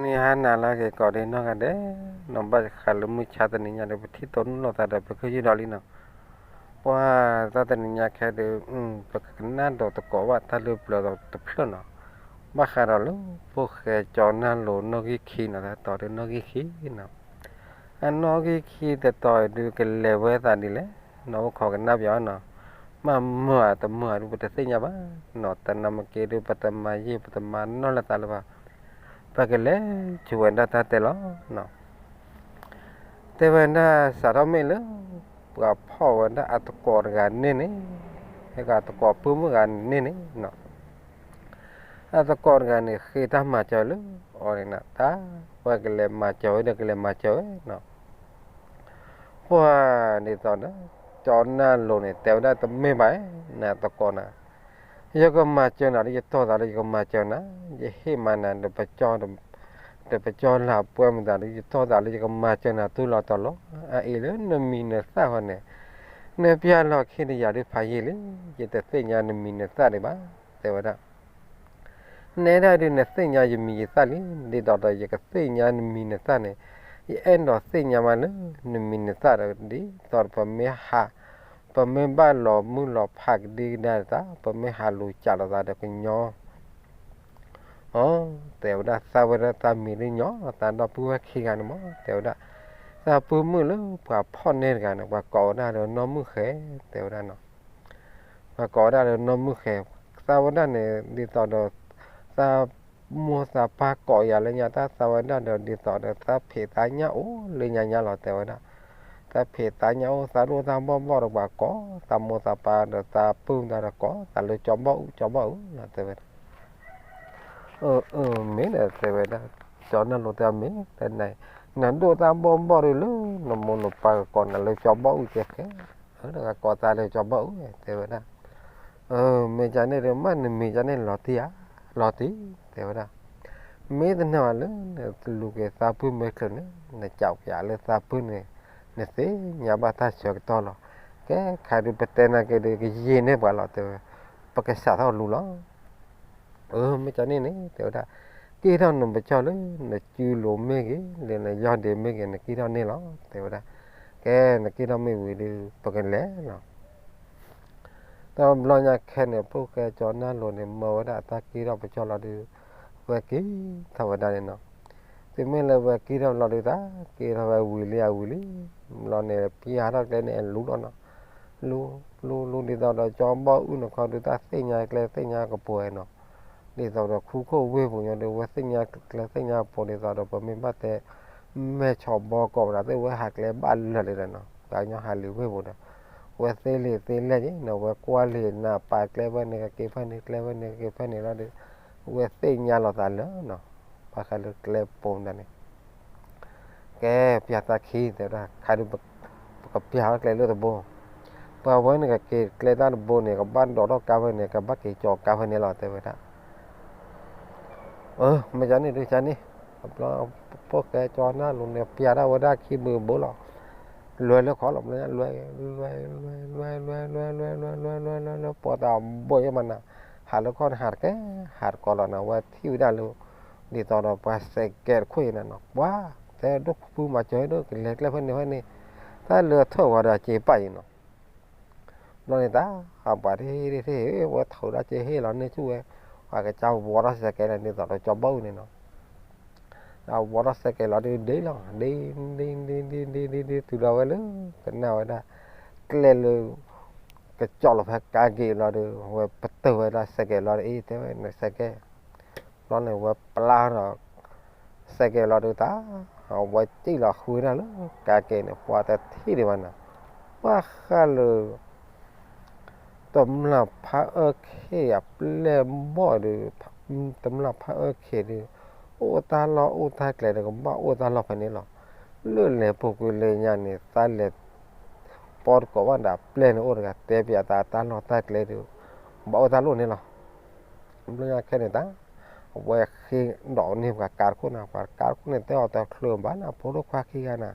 န့ၣ်ဟါနၤလၢအဂ့ၤကိးဒံးနီၢ်ဂၤဒဲး, နီၢ်ဘၣ်ဃးလၢမုၢ်ဆါတနံၤညါဒီး ပထံၣ်တိၢ်နီၣ်လိာ်သးဒီး ပကယူၢ်ဒီးလံနီၤ. ပှၤတၢ်တနံၤညါခဲဒီး ပကကနၣ်ဒီးသကိးဘၣ်တၢ်လၢပျၢၤဒီးတဖျၢၣ်နီၤ. ဘၣ်ဃးဒီးလၢဖိၣ်ဃဲကၠီနၢ်လိၤနီၣ်ဂံၢ်ခံနီၤ, တၢ်တီဒီးနီၣ်ဂံၢ်ခံနီၤ. အနီၣ်ဂံၢ်ခံတတီၤအံၤဒုးကလဲၤဝဲသးဒ်လဲၣ်, နီၢ်အိၣ်ခိးကနၣ်ပၠးနီၤ. မ့ၢ်မုာ်ဧါတမုာ်ဧါဒုး ပတသ့ၣ်ညါဘၣ်နီၤ. တၢ်နၢ်မ့ၢ်က့ဒုး ပတမၤယံာ် ပတမၤနီၢ်လၢသးလၢၤဘၣ်. ပကလဲၤဆိဝဲဒၣ်တၢ်တဲလီၤနီၤ. တဲဝဲဒၣ်စးထီၣ်မ့ၢ်လၢ ပှၤဖီၣ်ဝဲဒၣ်အသကိးတဂၤန့ၣ်န့ၣ်, ဟဲကသကိးပုၢ်မုၣ်တဂၤန့ၣ်န့ၣ်နီၤ. အသကိးတဂၤန့ၣ် ဃ့တၢ်မၤစၢၤလၢအီၤန့ၣ်နီၤ, တၢ်ဝဲကလဲၤမၤစၢၤဝဲဒီးကလဲၤမၤစၢၤဝဲနီၤ. ပှၤဒ်သိးဒီး ကၠီနၢ်လိၤန့ၣ် တဲဝဲဒၣ်တမ့ၢ်ဘၣ်နၤသကိးနၤ, ယကမၤစၢၤနၤလၢယတီၢ်သးလၢယကမၤစၢၤနၤ, ယဟ့ၣ်မၤနၤဒီးပကၠီ ဒီးပကၠီလၢပှဲၤမတၤဒီး ယတီၢ်သးလၢယကမၤစၢၤနၤတူၢ်လီၤတီၤလီၤ. အအံၤလၢနမံၤနသၣ်ဃီန့ၣ် နပျၢ်လီၤခံတယၤဒုးဖးယံာ်လံ, ယတသ့ၣ်ညါနမံၤနသၣ်ဒံးဘၣ်, တဲဝဲဒၣ်. နဲဒၣ်ဒုးနသ့ၣ်ညါယမံၤယသၣ်လံ, ဒ်သိးဒီးယကသ့ၣ်ညါနမံၤနသၣ်န့ၣ်, ယအဲၣ်ဒိးသ့ၣ်ညါမးလၢနမံၤနသၣ်ဒီး ဒ်သိးဒီးပမ့ၢ်ဟး, ပမ့ၢ်ဘၣ်လီၤမုၢ်လီၤဖးကဒံကဒါသး, ပမ့ၢ်ဟးလူၤကးလိာ်သးဒီးကညီ အ တဲဝဲဒၣ် သးဝဲဒၣ်သးမံၤဒုးညီလီၤသးဒီပုၢ်ဝဲၢ်ခံဂၤန့ၣ်မး, တဲဝဲဒၣ်. သးပုၢ်မုၣ်လၢပှၤဖီၣ်န့ၢ်တဂၤန့ၣ် ပှၤကိးဝဲဒၣ်လၢနီၢ်မုၢ်ဃဲ, တဲဝဲဒၣ်နီၤ. ပှၤကိးဝဲဒၣ်လၢနီၢ်မုၢ်ဃဲ, သးဝဲဒၣ်န့ၣ် ဒ်သိးဒီး သးမိၢ်သးပၢ်ကိးယၤလၢညါတၢ် သးဝဲဒၣ်ဒီး ဒ်သိးဒီးသးဖံးသးညၣ်အိၣ်လၢညါညါလီၤ တဲဝဲဒၣ်. သးဖံးသးညၣ်အိၣ် သးဒိၣ်သးဘီၣ်ဘီၣ်ဒီးပှၤကိး, သးမိၢ်သးပၢ်ဒီးသးပုၢ်မတၤဒီးကိးသးလၢကၠီဘီၣ်အူ ကၠီဘီၣ်အူနီၤ တဲဝဲဒၣ်. အၢ အၢ မ့ၢ်ဒီး တဲဝဲဒၣ်, ကၠီနၢ်လိၤတဲမ့ၢ်, နဒိၣ်သးဘီၣ်ဘီၣ်ဒီးလၢ နမိၢ်နပၢ်ကကိးနၤလၢကၠီဘီၣ်အူကဲခဲ, ကိးသးလၢကၠီဘီၣ်အူ တဲဝဲဒၣ်. မ့ၢ်ကန့ၣ်ဒီး မ့ၢ်နမံၤကန့ၣ်လီၤတံၢ်ဧါ, လီၤတံၢ် တဲဝဲဒၣ်. မ့ၢ်တနာ်ဘၣ်လၢ နလူၤက့ၤသးပုၢ်မဲာ်ချၢန့ၣ် နကးပၠးလၢသးပုၢ်န့ၣ် နသ့ၣ်ညါဘၣ်တၢ်ဆၢကတီၢ်လီၤ. ကဲခါဒုးပတဲနၤက့ၤဒီး ကယံာ်န့ၢ်ပှၤလီၤ တဲဝဲ, ပကစးထီၣ်လူၤလီၤ. အၢ မ့ၢ်ကန့ၣ်န့ၣ် တဲဝဲဒၣ်, က့ၤထီၣ်နပကၠီလၢ နစုလိၤမ့ၢ်ဂ့ၤ လၢနယီၢ်ဒ့မ့ၢ်ဂ့ၤ နက့ၤထီၣ်န့ၣ်လီၤ တဲဝဲဒၣ်. ကဲ နက့ၤထီၣ်မ့ၢ်ဝံၤဒီး ပကလဲၤလီၤ. တဘျီညါခဲန့ၣ် ဖိၣ်ဃဲကၠီနၢ်လိၤန့ၣ် မၢဝဲဒၣ်အတၢ်က့ၤထီၣ်ပကၠီလီၤဒီး ဝဲက့ၤထီၣ်ဝဲဒၣ်န့ၣ်နီၤ. တုၤမ့ၢ်လၢဝဲက့ၤထီၣ်လီၤဒီး တၢ်က့ၤထီၣ်ဝဲဝံၤလံအဝံၤလံ, ဘျီန့ၣ် ပျၢ်ထီၣ်ကျဲန့ၣ် လူၤလီၤနီၤ. လူၤ လူၤ လူၤ ဒ်သိးဒီးကၠီဘီၣ်အူန့ၣ်ခီဒုး တၢ်သ့ၣ်ညါကျဲသ့ၣ်ညါကပူၤနီၤ. ဒ်သိးဒီးခူခိၣ်ဝ့ၢ်ပူၤညီဒီး ဝဲသ့ၣ်ညါကျဲသ့ၣ်ညါကပူၤ ဒ်သိးဒီး ပမ့ၢ်ဘၣ်တဲ မဲၢ်ဆီးဘီကီးမတၤသ့ၣ် ဝဲဟးကျဲဘၣ်လၢာ်လံဒီးနီၤ. ပှၤကညီဟးလံာ်ဝ့ၢ်ပူၤဒီး ဝဲသ့လံာ်သ့လဲၢ်က့ၤနီၤ, ဝဲကွၢ်လံာ်နၤ ပာ်ကျဲဖဲန့ၣ် ကက့ၤဖဲန့ၣ် ကျဲဖဲန့ၣ် ကက့ၤဖဲန့ၣ်လီၤဒီး ဝဲသ့ၣ်ညါလီၤသးလၢာ်နီၤ. ဘၣ်ဃးလၢကျဲပူၤမတၤန့ၣ် ကဲ ပျၢ်သးခံ တဲဝဲဒၣ်, ခါဒုး ပကပျၢ်ထီၣ်ကျဲလၢတဘိ, ပှၤဝဲန့ၣ်ကက့ၤကျဲတၢ်တဘိန့ၣ် ကဘၣ်ဒိးထီၣ်ကါဖဲန့ၣ် ကဘၣ်က့ၤကၠီကါဖဲန့ၣ်လီၤ တဲဝဲဒၣ်. အၢ မ့ၢ်ကန့ၣ်ဒုး ကန့ၣ်, ဘျီ ဖိၣ်ဃဲကၠီနၢ်လိၤန့ၣ် ပျၢ်ထီၣ်ဝဲဒၣ်ခံဘုးဘိလီၤ. လဲၤလၢခီလီၤ လဲၤ လဲၤ လဲၤ လဲၤ လဲၤ လဲၤ လဲၤ လဲၤ လဲၤ လဲၤ ပှၤတၢ်ဘိယဲၢ်မးနၤ, ဟးလၢခီန့ၣ် ဟးတကဲ ဟးတကီလီၤနၤ, ဝဲထံၣ်ဝဲဒၣ်လၢ ဒ်သိးဒီးပှၤစဲးကဲးတခိၣ်အံၤနၤနီၤ, ပှၤ တဲဒိၣ်ဖုမၤစၢၤဒိၣ် ကလဲၤကျဲဖဲန့ၣ်ဖဲန့ၣ်, တၢ်လၢထၢၣ်ဝဲဒီးစ့ပာ်အံၤနီၤ. ဘျီန့ၣ်တၢ် အပှၤတဟ့ၣ်တဟ့ၣ် ဝဲထီၣ်ဝဲဒၣ်က့ၤဟ့ၣ်လီၤန့ၢ်ဆူၣ်ဝဲ, ပှၤကစၢ်ဝီထီၣ်စဲးကဲးန့ၣ် ဒ်သိးဒီးကၠီဘီၣ်အူန့ၣ်နီၤ. အဝီထီၣ်စဲးကဲးလီၤဒီး ဒ့လီၤ ဒ့ ဒ့ ဒ့ ဒ့ ဒ့ ဒ့ ဒ့ တုၤဒီးဝဲလၢ ကနၣ်ဝဲဒၣ် ကျဲလၢ ကကၠီလီၤဖဲကါဂ့ၤလီၤဒီး ဝဲပတုာ်ဝဲဒၣ်စဲးကဲးလီၤဒီး အ့ တဲဝဲန့ၣ်စဲးကဲး, ဘျီန့ၣ်ဝဲပျၢ်ဒီး စဲးကဲးလီၤဒီးတၢ် အဝဲစံၣ်လီၤဃုဝဲဒၣ်လၢကါက့ၤန့ၣ် ပှၤတထံၣ်ဒံးဘၣ်နၤ, ဘၣ်ဃးလၢ တမျၢ်ဖးအၢခ့အပျဲၢ်ဘီၣ်ဒီး တမျၢ်ဖးအၢခ့ဒီး အိၣ်တၢ်လီၢ်အိၣ်တၢ်ကျဲဒီး ကဘၣ်အိၣ်တၢ်လီၢ်ဖဲန့ၣ်လီၤ. လၢလဲၤပူၤကွံာ်လၢညါန့ၣ် သးလဲၤ ပီတကိးဘၣ်ဒီးပျဲၢ်န့ၣ်အိၣ်တဂၤ တဲပၠးသးတၢ်လီၢ်တၢ်ကျဲဒီး ဘၣ်အိၣ်တၢ်လီၢ်န့ၣ်လီၤ. ဘျီညါခဲန့ၣ်တၢ် အဝဲဃ့ဒီးန့ၢ်ပှၤကါတခိၣ်နၤ, ပှၤကါတခိၣ်န့ၣ် တဲအီၤတချုးဘၣ်နၤ ဖိဒိၣ်ခွါခံဂၤနၤ,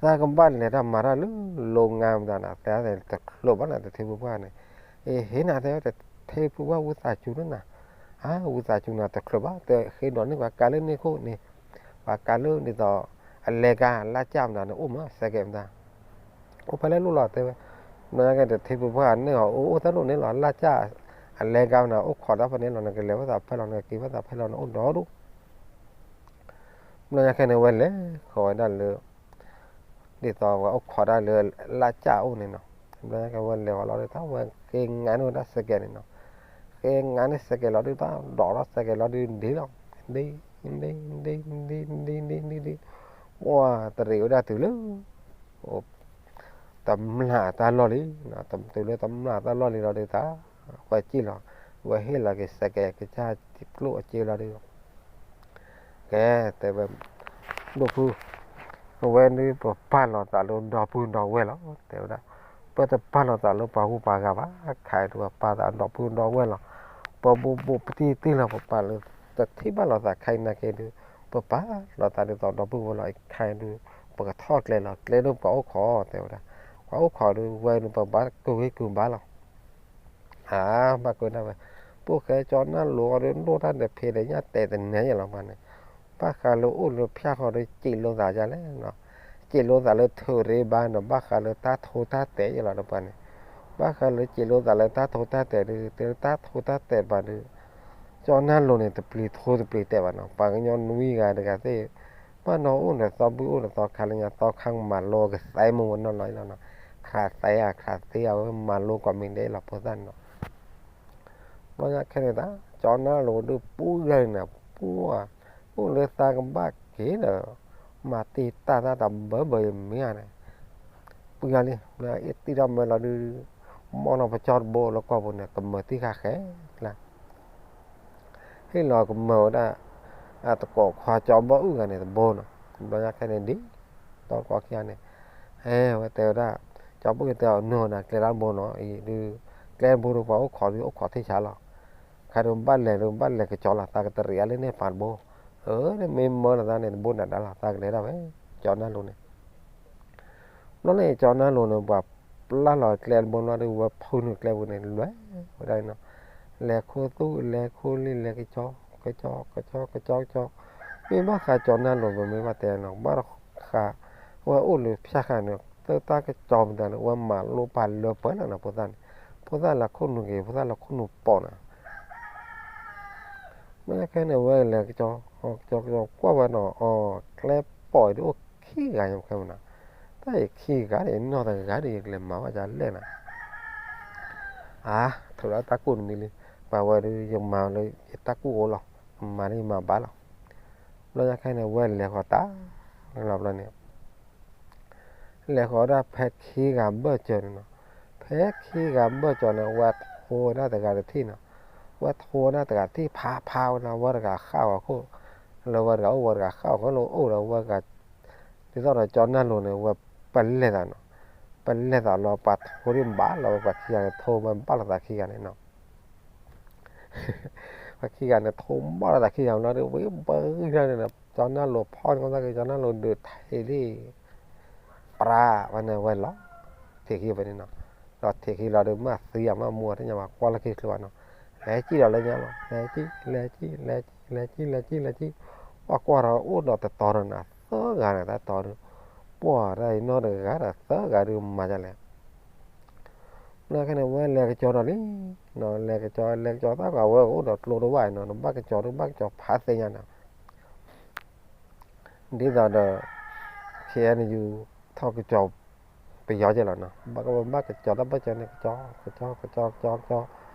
သးကဘၣ်လဲၤတၢ်မၤတၢ်လၢ လိၤငါမတၤနၤ, တဲတချုးဘၣ်နၤ တထံဖုပှၢ်န့ၣ်, အ့ ဟ့ၣ်နၤတဲဝဲ တထံဖုပှၢ်ဝံသးစူၤလၢနၤ, အါ ဝံသးစူၤနၤတချုးဘၣ် တဲဃ့ဒီးန့ၢ်ပှၤကါလၢန့ၣ်ခိၣ်န့ၣ် ပှၤကါလၢဒ်သိး အလဲကါလၢ်ကၢ်မတၤန့ၣ် အိၣ်မး စဲးကဲးမတၤ အိၣ်ဖဲလဲၣ်လိၣ်လီၤတဲဝဲ, ဘျီညါကဲတထံပှၤန့ၣ်အီၤ အိၣ်အိၣ်သၢလိၣ်န့ၣ်လီၤ လၢ်ကၢ် အလဲကါမတၤ အိၣ်ခိးတၢ်ဖဲန့ၣ်လီၤ နကလဲၤဝဲသးဖဲလီၤ နကက့ၤဝဲသးဖဲလီၤ နအိၣ်ဒီဒူၣ် ဘျီညါခဲန့ၣ် ဝဲလဲၤဃီၤဝဲဒၣ်လၢ ဒ်သိးပှၤအိၣ်ခိးတၢ်လၢ လၢ်ကၢ်အိၣ်န့ၣ်နီၤ, ဘျီညါခဲဝဲလဲၤဃီၤလီၤဒုး တၢ်ဝဲက့ၤငါန့ၢ်ဝဲဒၣ်စဲးကဲးန့ၣ်နီၤ, က့ၤငါန့ၢ်စဲးကဲးလီၤဒုး တၢ်ဒိးထီၣ်စဲးကဲးလီၤဒုး ဒ်လီၤ, ဒ် ဒ် ဒ် ဒ် ဒ် ဒ် ဒ် ဒ် ပှၤတရံးဝဲဒၣ်တုၤလၢ တမျၢ်တၢ်လီၢ်လံ, တုၤလၢတမျၢ်တၢ်လီၢ်လံလီၤဒုး တၢ်ဝဲစံၣ်လီၤ, ဝဲဟ့ၣ်လီၤက့ၤစဲးကဲးကစၢ်ကျိၣ်အစ့လီၤဒုး ကဲ တဲဝဲ ဒိၣ်ဖု အဝဲဒုးပပာ်လီၤသးလၢဒီပုၢ်ဒီဝဲၢ်လီၤ တဲဝဲဒၣ်, ပတပာ်လီၤသးလၢပှၤဂုၤပှၤဂၤဘၣ် ခဲအံၤဒုးပပာ်သးဒီပုၢ်ဒီဝဲၢ်လီၤ, ပဘူးဘူးပတံၢ်တံၢ်လီၤ ပပာ်လၢ တထံၣ်ဘၣ်လိာ်သးခဲအံၤနာ်က့ဒုး ပပာ်လီၤသးဒ်သိးဒီပုၢ်ဝဲၢ်လီၤ ခဲအံၤဒုး ပကထီၣ်ကျဲလီၤ ကျဲဒုးပှၤအိၣ်ခိး တဲဝဲဒၣ်, ပှၤအိၣ်ခိးဒုး ဝဲဒုးပဘၣ်ကူးဂံၢ်ကူးဘါလီၤ အါဘၣ်ကွၢ်ဒၣ်ဝဲ, ပှၤဃဲကၠီနၢ်လိၤအီၤဒုး ဒိၣ်တၢ်ဒီးဖံးဒီးညၣ်တဲာ်တနံၤယဲလီၤပှၤန့ၣ်, ဘၣ်ဃးလၢအိၣ်လၢဖၠၣ်ဃီဒီး စံးလိာ်သးယါလဲၣ်နီၤ, စံးလိာ်သးလၢထုးရ့ဘါနီၤ ဘၣ်ဃးလၢတၢ်ထိတၢ်တဲာ်ယဲလီၤဒီးပှၤန့ၣ်, ဘၣ်ဃးလၢစံးလိာ်သးလၢတၢ်ထိတၢ်တဲာ်ဒုး တဲလၢတၢ်ထိတၢ်တဲာ်ဘၣ်ဒုး ကၠီနၢ်လိၤန့ၣ် တပျံၤထိတပျံၤတဲာ်ဘၣ်နီၤ, ပှၤကညီနွံဂၤတဂၤသ့ၣ် ဘၣ်နီၢ်အိၣ်ဒီးသီဘုၣ်အိၣ်ဒီးသီခါလၢညါ သီခါမၤလိကသဲမုၢ်ဝဲနီၢ်နီၢ်လီၤနီၤ, ခးသဲဧါ ခးသ့ဧါ ဝဲမၤလိကိးမံၤဒဲးလီၤဖိသၣ်န့ၣ်နီၤ, ဘျီညါခဲန့ၣ်တၢ် ကၠီနၢ်လိၤဒုးပူယါန့ၣ် ပူ အိၣ်လၢသးကဘၣ်က့ၤဒီး မၤတံာ်တာ်တၢ်တၢ်ဘၢဘၢအံၤမ့ၢ်ဧါန့ၣ် ပူယါလံ ဘျီအ့ၣ်တံၢ်ထီၣ်မၢလီၤဒုး ဘီၣ်နီၢ်ပကၠီတဘိလၢကွၢ်ပူၤန့ၣ် ကမၢၤတံၢ်ဃာ်ဃဲကျါ ဟ့ၣ်လီၤကမၢၤဝဲဒၣ် အတကိးခွါကၠီဘီၣ်အုၣ်ဂၤန့ၣ်တဘိနီၤ, ဘျီညါခဲန့ၣ်ဒ် တီတကိးခံဂၤန့ၣ် ဟဲဝဲတဲဝဲဒၣ် ကၠီဘီၣ်အုၣ်တဲအီၤ နုာ်နၤကျဲတၢ်တဘိနီၤ အံၤဒုး ကျဲတဘိဒုးပှၤအိၣ်ခိးဒုး အိၣ်ခိးထံၣ်ဆါလီၤ, ခါဒုးဘၣ်လဲၤဒုး ဘၣ်လဲၤကကၠီလီၤ သးကတရံးအါလၢန့ၣ်ပာ်တဘိ, အၢ မ့ၢ်မၢလီၤသးန့ၣ် တဘိနၤဒါလီၤ သးကလဲၤဒၣ်ဝဲ ကၠီနၢ်လိၤန့ၣ် ဘျီန့ၣ် ကၠီနၢ်လိၤန့ၣ် ပှၤပျၢ်လီၤကျဲတဘိလီၤဒုး ဝဲဖုနုာ်ကျဲပူၤန့ၣ် လဲၤဝဲဒၣ်နီၤ, လဲၤခိသူၣ် လဲၤခိလံ လဲၤကကၠီ ကကၠီ ကကၠီ ကကၠီ ကကၠီ, မ့ၢ်ဘၣ်ဃးကၠီနၢ်လိၤ ပမ့ၢ်ဘၣ်တဲနီၤ ဘၣ်ဃး ဝဲအိၣ်လၢဖၠၣ်ဃာ်န့ၣ် သၢတၢ်ကကၠီမတၤန့ၣ် ဝဲမၤလိပာ်လၢပှဲၤလီၤနီၤ ဖိသၣ်န့ၣ်, ဖိသၣ်လၢခိၣ်နူာ်က့ၤ ဖိသၣ်လၢခိၣ်နူာ်ပိာ်နီၤ မ့ၢ်ခဲန့ၣ် ဝဲလဲၤကကၠီ ကကၠီ ကကၠီ ကွၢ်ဝဲနီၤ အီၤ ကျဲပိာ်အံၤဒုးအိၣ်ခံဂၤညါခဲမနၤ, တၢ်အံၤခံဂၤဒ်အံၤ နီၢ်တဂၤဒ်အံၤ ယကလဲၤမၤဝဲဒ်လဲၣ်နၤ, အါ ထုးလီၤတၢ်ကူၣ်တမံၤလံ, ပှၤဝဲဒုး ယမၤလၢယတၢ်ကူၣ်အိၣ်လီၤ, ယမၤလၢယမၤဘၣ်လီၤ, ဘျီညါခဲန့ၣ် ဝဲလဲၤဃီၤတၢ် လီၤဘျီန့ၣ် လဲၤဃီၤဒၣ်ဖဲခံဂၤဘၢၣ်စၢၤန့ၣ်နီၤ, ဖဲခံဂၤဘၢၣ်စၢၤန့ၣ် ဝဲထိဝဲဒၣ်တဂၤတထံၣ်နီၤ, ဝဲထိဝဲဒၣ်တဂၤတထံၣ် ဖးဖးဝဲလၢဝဲတဂၤဃၣ်ဂီၤခိၣ်, လၢဝဲတဂၤအိၣ်ဝဲတဂၤဃၣ်ဂီၤခိၣ်လၢအိၣ်ဒီးဝဲတဂၤ, ဒ်သိးဒီးကၠီနၢ်လိၤန့ၣ် ဝဲပလဲၤသးနီၤ, ပလဲၤသးလီၤ ပှၤထိဒ်ဘၣ်လီၤဝဲပှၤခံဂၤန့ၣ် ထိဝဲဘၣ်လီၤသးခံဂၤန့ၣ်နီၤ ပှၤခံဂၤန့ၣ် ထိဘၣ်လီၤသးခံဂၤလီၤဒီး ဝံၤဘၢန့ၣ် ကၠီနၢ်လိၤဖီၣ်န့ၣ် ကီၢ်သၣ်က့ၤ ကၠီနၢ်လိၤဒုးထံးလံ ပြးဝဲန့ၣ်ဝဲလီၤ, ထံးခံဝဲန့ၣ်နီၤ, ဒီးထံးခံလီၤဒီး မ့ၢ်သံအမ့ၢ်မူအတညါဘၣ် ကွၢ်လၢခံချုးဘၣ်နီၤ, လဲၤစံၣ်ဒီးလၢညါလီၤ, လဲၤစံၣ် လဲၤစံၣ် လဲၤစံၣ် လဲၤစံၣ် လဲၤစံၣ် လဲၤစံၣ်, ပှၤကွၢ်ဒီးအိၣ်ဒီးတတီၤဒီးနၤ သၢဂၤန့ၣ် တၢ်တီၤဒီး, ပှၤတၢ်အံၤနီတဂၤဒီး သၢဂၤဒုးမၤဒ်လဲၣ် လၢခဲန့ၣ် ဝဲလဲၤကကၠီဒီးလံ, လဲၤကကၠီ လဲၤကကၠီတၢ်ဂၤဝဲကအိၣ်ဒီးကျိတဝၢ်နီၤ, နဘၣ်ကကၠီဒုး ဘၣ်ကကၠီဖးသ့ၣ်ညါနီၤ, ဒ်သိးဒီး ခဲအံၤန့ၣ် ယူၤထီၣ်ကကၠီပယီၤက့လီၤနီၤ, ဘၣ်ကဘၣ်ကကၠီတၢ်ဘၢၣ်စၢၤန့ၣ် ကကၠီ ကကၠီ ကကၠီ ကကၠီ ကကၠီ,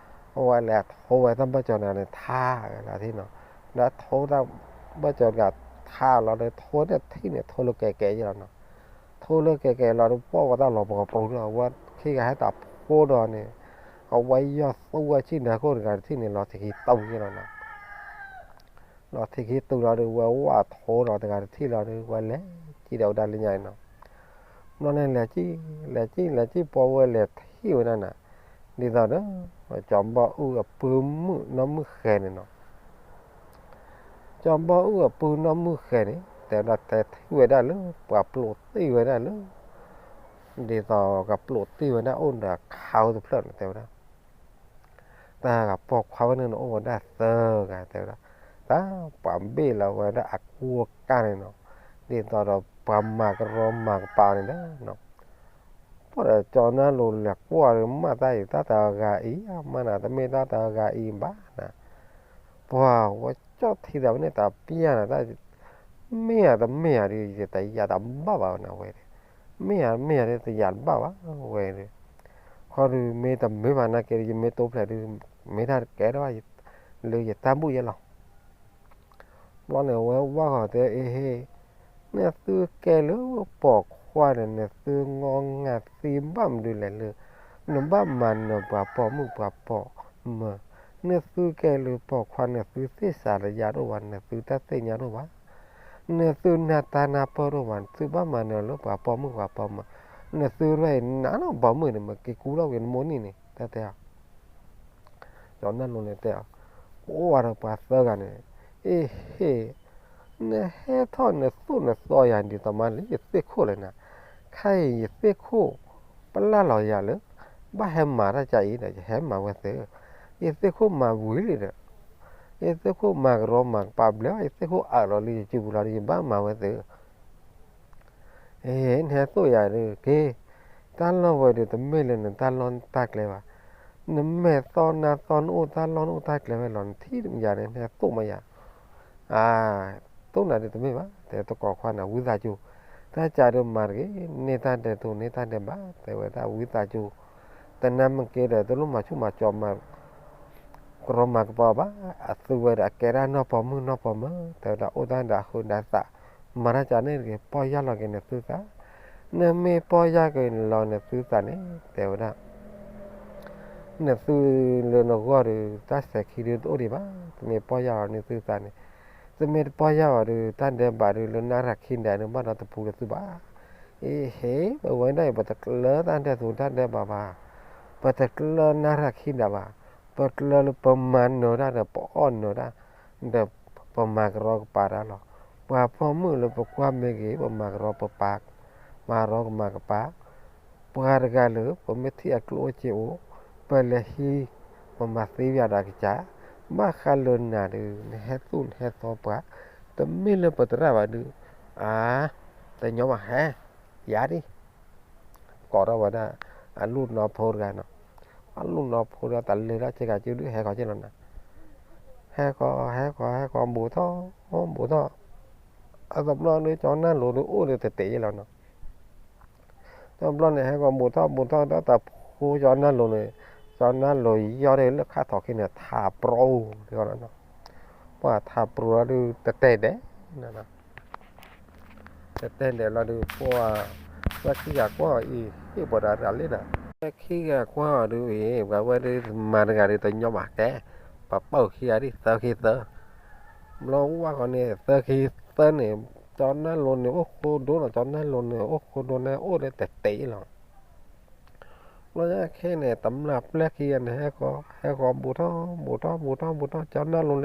အဝဲလဲၤထိဝဲတၢ်ဘၢၣ်စၢၤန့ၣ်န့ၣ် ထါဂၤလၢထံၣ်နီၤ, ဒီးထိတၢ်ဘၢၣ်စၢၤတဂၤထါလီၤဒီး ထိန့ၣ်ထံၣ်န့ၣ် ထိလၢကဲကဲက့လီၤနီၤ, ထိလၢကဲကဲလီၤဒီး ပှၢ်ဝဲတၢ်လီၤပှီၤပူၤဒီး အဝဲခံဂၤဟဲတၢ်ဖိဒီးန့ၣ်, အဝဲယီၢ်သူဝဲဆံၣ်နၤခိၣ်တဂၤတထံၣ်န့ၣ် လီၤထံးခံတုၤက့လီၤနီၤ လီၤထံးခံတုၤလီၤဒီး ဝဲဝၣ်ထိဒီးတဂၤတထံၣ်လီၤဒီး ဝဲလဲၤစံၣ်ဒီးဝဲဒၣ်လၢညါအံၤနီၤ, ဘျီန့ၣ်လဲၤစံၣ် လဲၤစံၣ် လဲၤစံၣ် ပှၤဝဲလဲၤထံၣ်ဝဲဒၣ်နၤ, ဒ်သိးဒီး ကၠီဘီၣ်အုၣ်အပုၢ်မုၣ်နီၢ်မုၣ်ဃဲန့ၣ်နီၤ ကၠီဘီၣ်အုၣ်အပုၢ်နီၢ်မုၣ်ဃဲန့ၣ် တဲဝဲဒၣ်တဲထံၣ်ဝဲဒၣ်လၢ ပှၤပျိးတံၢ်ဝဲဒၣ်လၢ ဒ်သိးကပျိးတံၢ်ဝဲဒၣ်အိၣ်ဒီးခးဝဲတဖျၢၣ်န့ၣ် တဲဝဲဒၣ် တၢ်ဂၤပိာ်ခွါဝဲန့ၣ်န့ၣ် အိၣ်ဝဲဒၣ်သၢဂၤ တဲဝဲဒၣ်, တၢ်ပှၤဘ့ၣ်လီၤဝဲဒၣ်အကူအကၢ်န့ၣ်နီၤ, ဒ်သိးဒီးပှၤမၤကရီမၤကပၤန့ၣ်ဒီးနီၤ, ပှၤဒီးကၠီနၢ်လိၤလဲၤကွၢ်ဒီး မ့ၢ်တၢ်အံၤ တၢ်တဂၤအံၤ မ့ၢ်နၤ တမ့ၢ်တၢ်တဂၤအံၤဘၣ်နၤ, ပှၤဝဲကၠီထံသးဝဲန့ၣ် တပျၢ်နၤတၢ် မ့ၢ်ဧါတမ့ၢ်ဧါဒီး ယတယာ်တဘၣ်ဘၣ်ဝဲနၤဝဲဒီး, မ့ၢ်ဧါမ့ၢ်ဧါဒီး တယာ်တဘၣ်ဘၣ်ဝဲဒီး, ခီဒီး မ့ၢ်တမ့ၢ်ဘၣ်နာ်က့ဒီး ယမ့ၢ်တိဖျဲးဒီး မ့ၢ်တၢ်တကဲထီၣ်ဘၣ် လၢယတၢ်ဘူၣ်ယဲလီၤ. ဘျီန့ၣ် အဝဲဝၢ်ဃီၤတဲ အ့ဟ့, နသုကဲလၢပိာ်ခွါဒီး နသုငီငၤသံဘၣ်မနုၤလဲၣ်လၢ နဘၣ်မၤနၢၤပှၤပိာ်မုၣ်ပှၤပိာ်မၢၤ, နသုကဲလၢပိာ်ခွါ နသုသ့ၣ်စးလၢယၤတအိၣ်ဘၣ် နသုတၢ်သ့ၣ်ညါတအိၣ်ဘၣ်, နသုနၢ်တၢ်နၢ်ပၢၢ်တအိၣ်ဘၣ် နသုဘၣ်မၤနၢၤလၢပှၤပိာ်မုၣ်ပှၤပိာ်မၢၤ, နသုရဲၣ်အံၤ နးနီၢ်ပိာ်မုၣ်န့ၣ် မ့ၢ်က့ၤကူထီၣ်က့ၤနမိၢ်နံၣ်န့ၣ် တၢ်တဲအီၤ ကၠီနၢ်လိၤန့ၣ်တဲအီၤ, အိၣ်ဝဲဒီးပှၤသၢဂၤန့ၣ်, အ့ဟ့, နဟဲထီၣ်နသိၣ်နသီယၤဒ်သိးမးလၢယသ့ၣ်ခိၣ်လဲၣ်နၤ, ခဲအံၤယသ့ၣ်ခိၣ် ပလၢ်လီၤယၤလၢ ဘၣ်ဟဲမၤတၢ်ကါအံၤဒီး ယဟဲမၤဝဲသ့, ယသ့ၣ်ခိၣ်မၤဝံၤလံဒီး, ယသ့ၣ်ခိၣ်မၤကရီမၤကပၤဘျဲၣ် ယသ့ၣ်ခိၣ်အၢၣ်လီၤလၢယစုပူၤလီၤဒီး ယဘၣ်မၤဝဲသ့ အ့ နဟဲသိၣ်ယၤဒီး က့ၤ, တၢ်လီၢ်ဝဲဒီး တမ့ၢ်လၢနတၢ်လီၢ်တၢ်ကျဲဘၣ်, နမဲာ်သီနါသီနအိၣ်တၢ်လီၢ်နအိၣ်တၢ်ကျဲဝဲလီၤ နထံၣ်ယၤန့ၣ် နဟဲသိၣ်မးယၤ, အါ, သိၣ်နၤဒီးတမ့ၢ်ဘၣ် တဲတကိးခွါန့ၣ် ဝံသးစူၤ, တၢ်ကးဒိၣ်မးတဂ့ၤ န့ၢ်တၢ်ဒဲးတိၤန့ၢ်တၢ်ဒဲးဘး တဲဝဲဒၣ်ဝံသးစူၤ, တနၢ်မ့ၢ်က့ၤဒီး တလိၣ်မၤဆူၣ်မၤစီၤမၤ ကရီမၤကပၤဘၣ်, အသုဝဲဒီးအကဲဒၣ်နီၢ်ပိာ်မုၣ်နီၢ်ပိာ်မၢၤ တဲဝဲဒၣ်အိၣ်တၢ်ဒီးအဃုာ်ဒီးသး, မၤတၢ်ကန့ၣ်တဂ့ၤ ပီၢ်ယၢ်လီၤက့ၤနသုသး, နမ့ၢ်ပီၢ်ယၢ်က့ၤလီၤနသုသးန့ၣ် တဲဝဲဒၣ် နသုလၢနဂီၢ်ဒီး တၢ်စဲၤခံဒုတအိၣ်ဒံးဘၣ်, တမ့ၢ်ပီၢ်ယၢ်လီၤနသုသးန့ၣ်, တမ့ၢ်တပီၢ်ယၢ်ဘၣ်ဒီး တၢ်ဒဲးဘးဒီး လၢနၢ်ရၤခံဒဲးဒီး ဘၣ်ဒီးတပူၤလၢသုဘၣ်, အ့ဟ့, ပဝဲဒၣ်အံၤ ပတကျၢတၢ်ဒဲးသူတၢ်ဒဲးဘးဘၣ်, ပတကျၢနၢ်ရၤခံဒဲးဘၣ်, ပကျၢလၢပမၤနၢၤတၢ်ဒီးပအီၣ်နၢၤတၢ်, ဒီးပမၤကရီကပၤတၢ်လီၤ, ပှၤပိာ်မုၣ်လၢပကွၢ်မ့ၢ်ဂ့ၤ ပမၤကရီပပၤ, မၤရီကမၤကပၤ ပှၤတဂၤလၢ ပမ့ၢ်ထံၣ်အကျိၣ်အိၣ်စ့အိၣ်, ပလဲၤဟံး, ပမၤသ့ပယၤဒီးကစၢ်, ဘၣ်ဃးလၢနၤဒီး နဟဲသူၣ်နဟဲသီပှၤ, တမ့ၢ်လၢပသရၣ်ဘၣ်ဒုး, အါ, တညီဘၣ်ဟဲ, ယၤဒ်, ကိးထီၣ်ဝဲဒၣ်, အလူၢ်နီၢ်ဖိတဂၤနီၤ, အလူၢ်နီၢ်ဖိဒီးတၢ်လဲၤထီၣ်ဆ့ကၤစုဒုးဟဲဃီၤက့ၤလီၤနၤ, ဟဲဃီၤ ဟဲဃီၤ ဟဲဃီၤ ဘူးထီၣ်, ဘူးထီၣ်, အတဘျီဒီး ကၠီနၢ်လိၤဒီး အိၣ်ဒီးတတဲာ်ယဲလီၤနီၤ တဘျီန့ၣ် ဟဲကီးဘူးထီၣ်ဘူးထီၣ်ဒီးတၢ်ဖိကၠီနၢ်လိၤန့ၣ်, ကၠီနၢ်လိၤယီၢ်ဒီးလၢခါထီၣ်ခံန့ၣ် ထးပြိ, ပှၤထးပြိလီၤဒုး တတဲာ်ဒဲး, တတဲာ်ဒဲးလီၤဒုး ပှၤ, ပှၤခံဂၤကွၢ်အီၤအံၤ ဟ့ၣ်ပှၤဒီးတၢ်လ့ဒီး, ပှၤခံဂၤကွၢ်အီၤဒုးအံၤ ပှၤဝဲဒုးမၤတဂၤဒုးတညီဘၣ်ကဲ, ပှၤပာ်ခံဂၤဒ်သၢခံသၢ ဘျီဝဲဃီန့ၣ် သၢခံသၢန့ၣ်, ကၠီနၢ်လိၤန့ၣ်အိၣ်ဃိဒိၣ်လီၤ, ကၠီနၢ်လိၤန့ၣ်အိၣ်ဃိဒိၣ်န့ၣ် အိၣ်ဒီးတတဲာ်လီၤ. ဘျီညါခဲန့ၣ် တမျၢ်ပျဲၢ်ခံဂၤန့ၣ် ဟဲဃီၤ ဟဲဃီၤဘူးထီၣ်ဘူးထီၣ်ဘူးထီၣ်ဘူး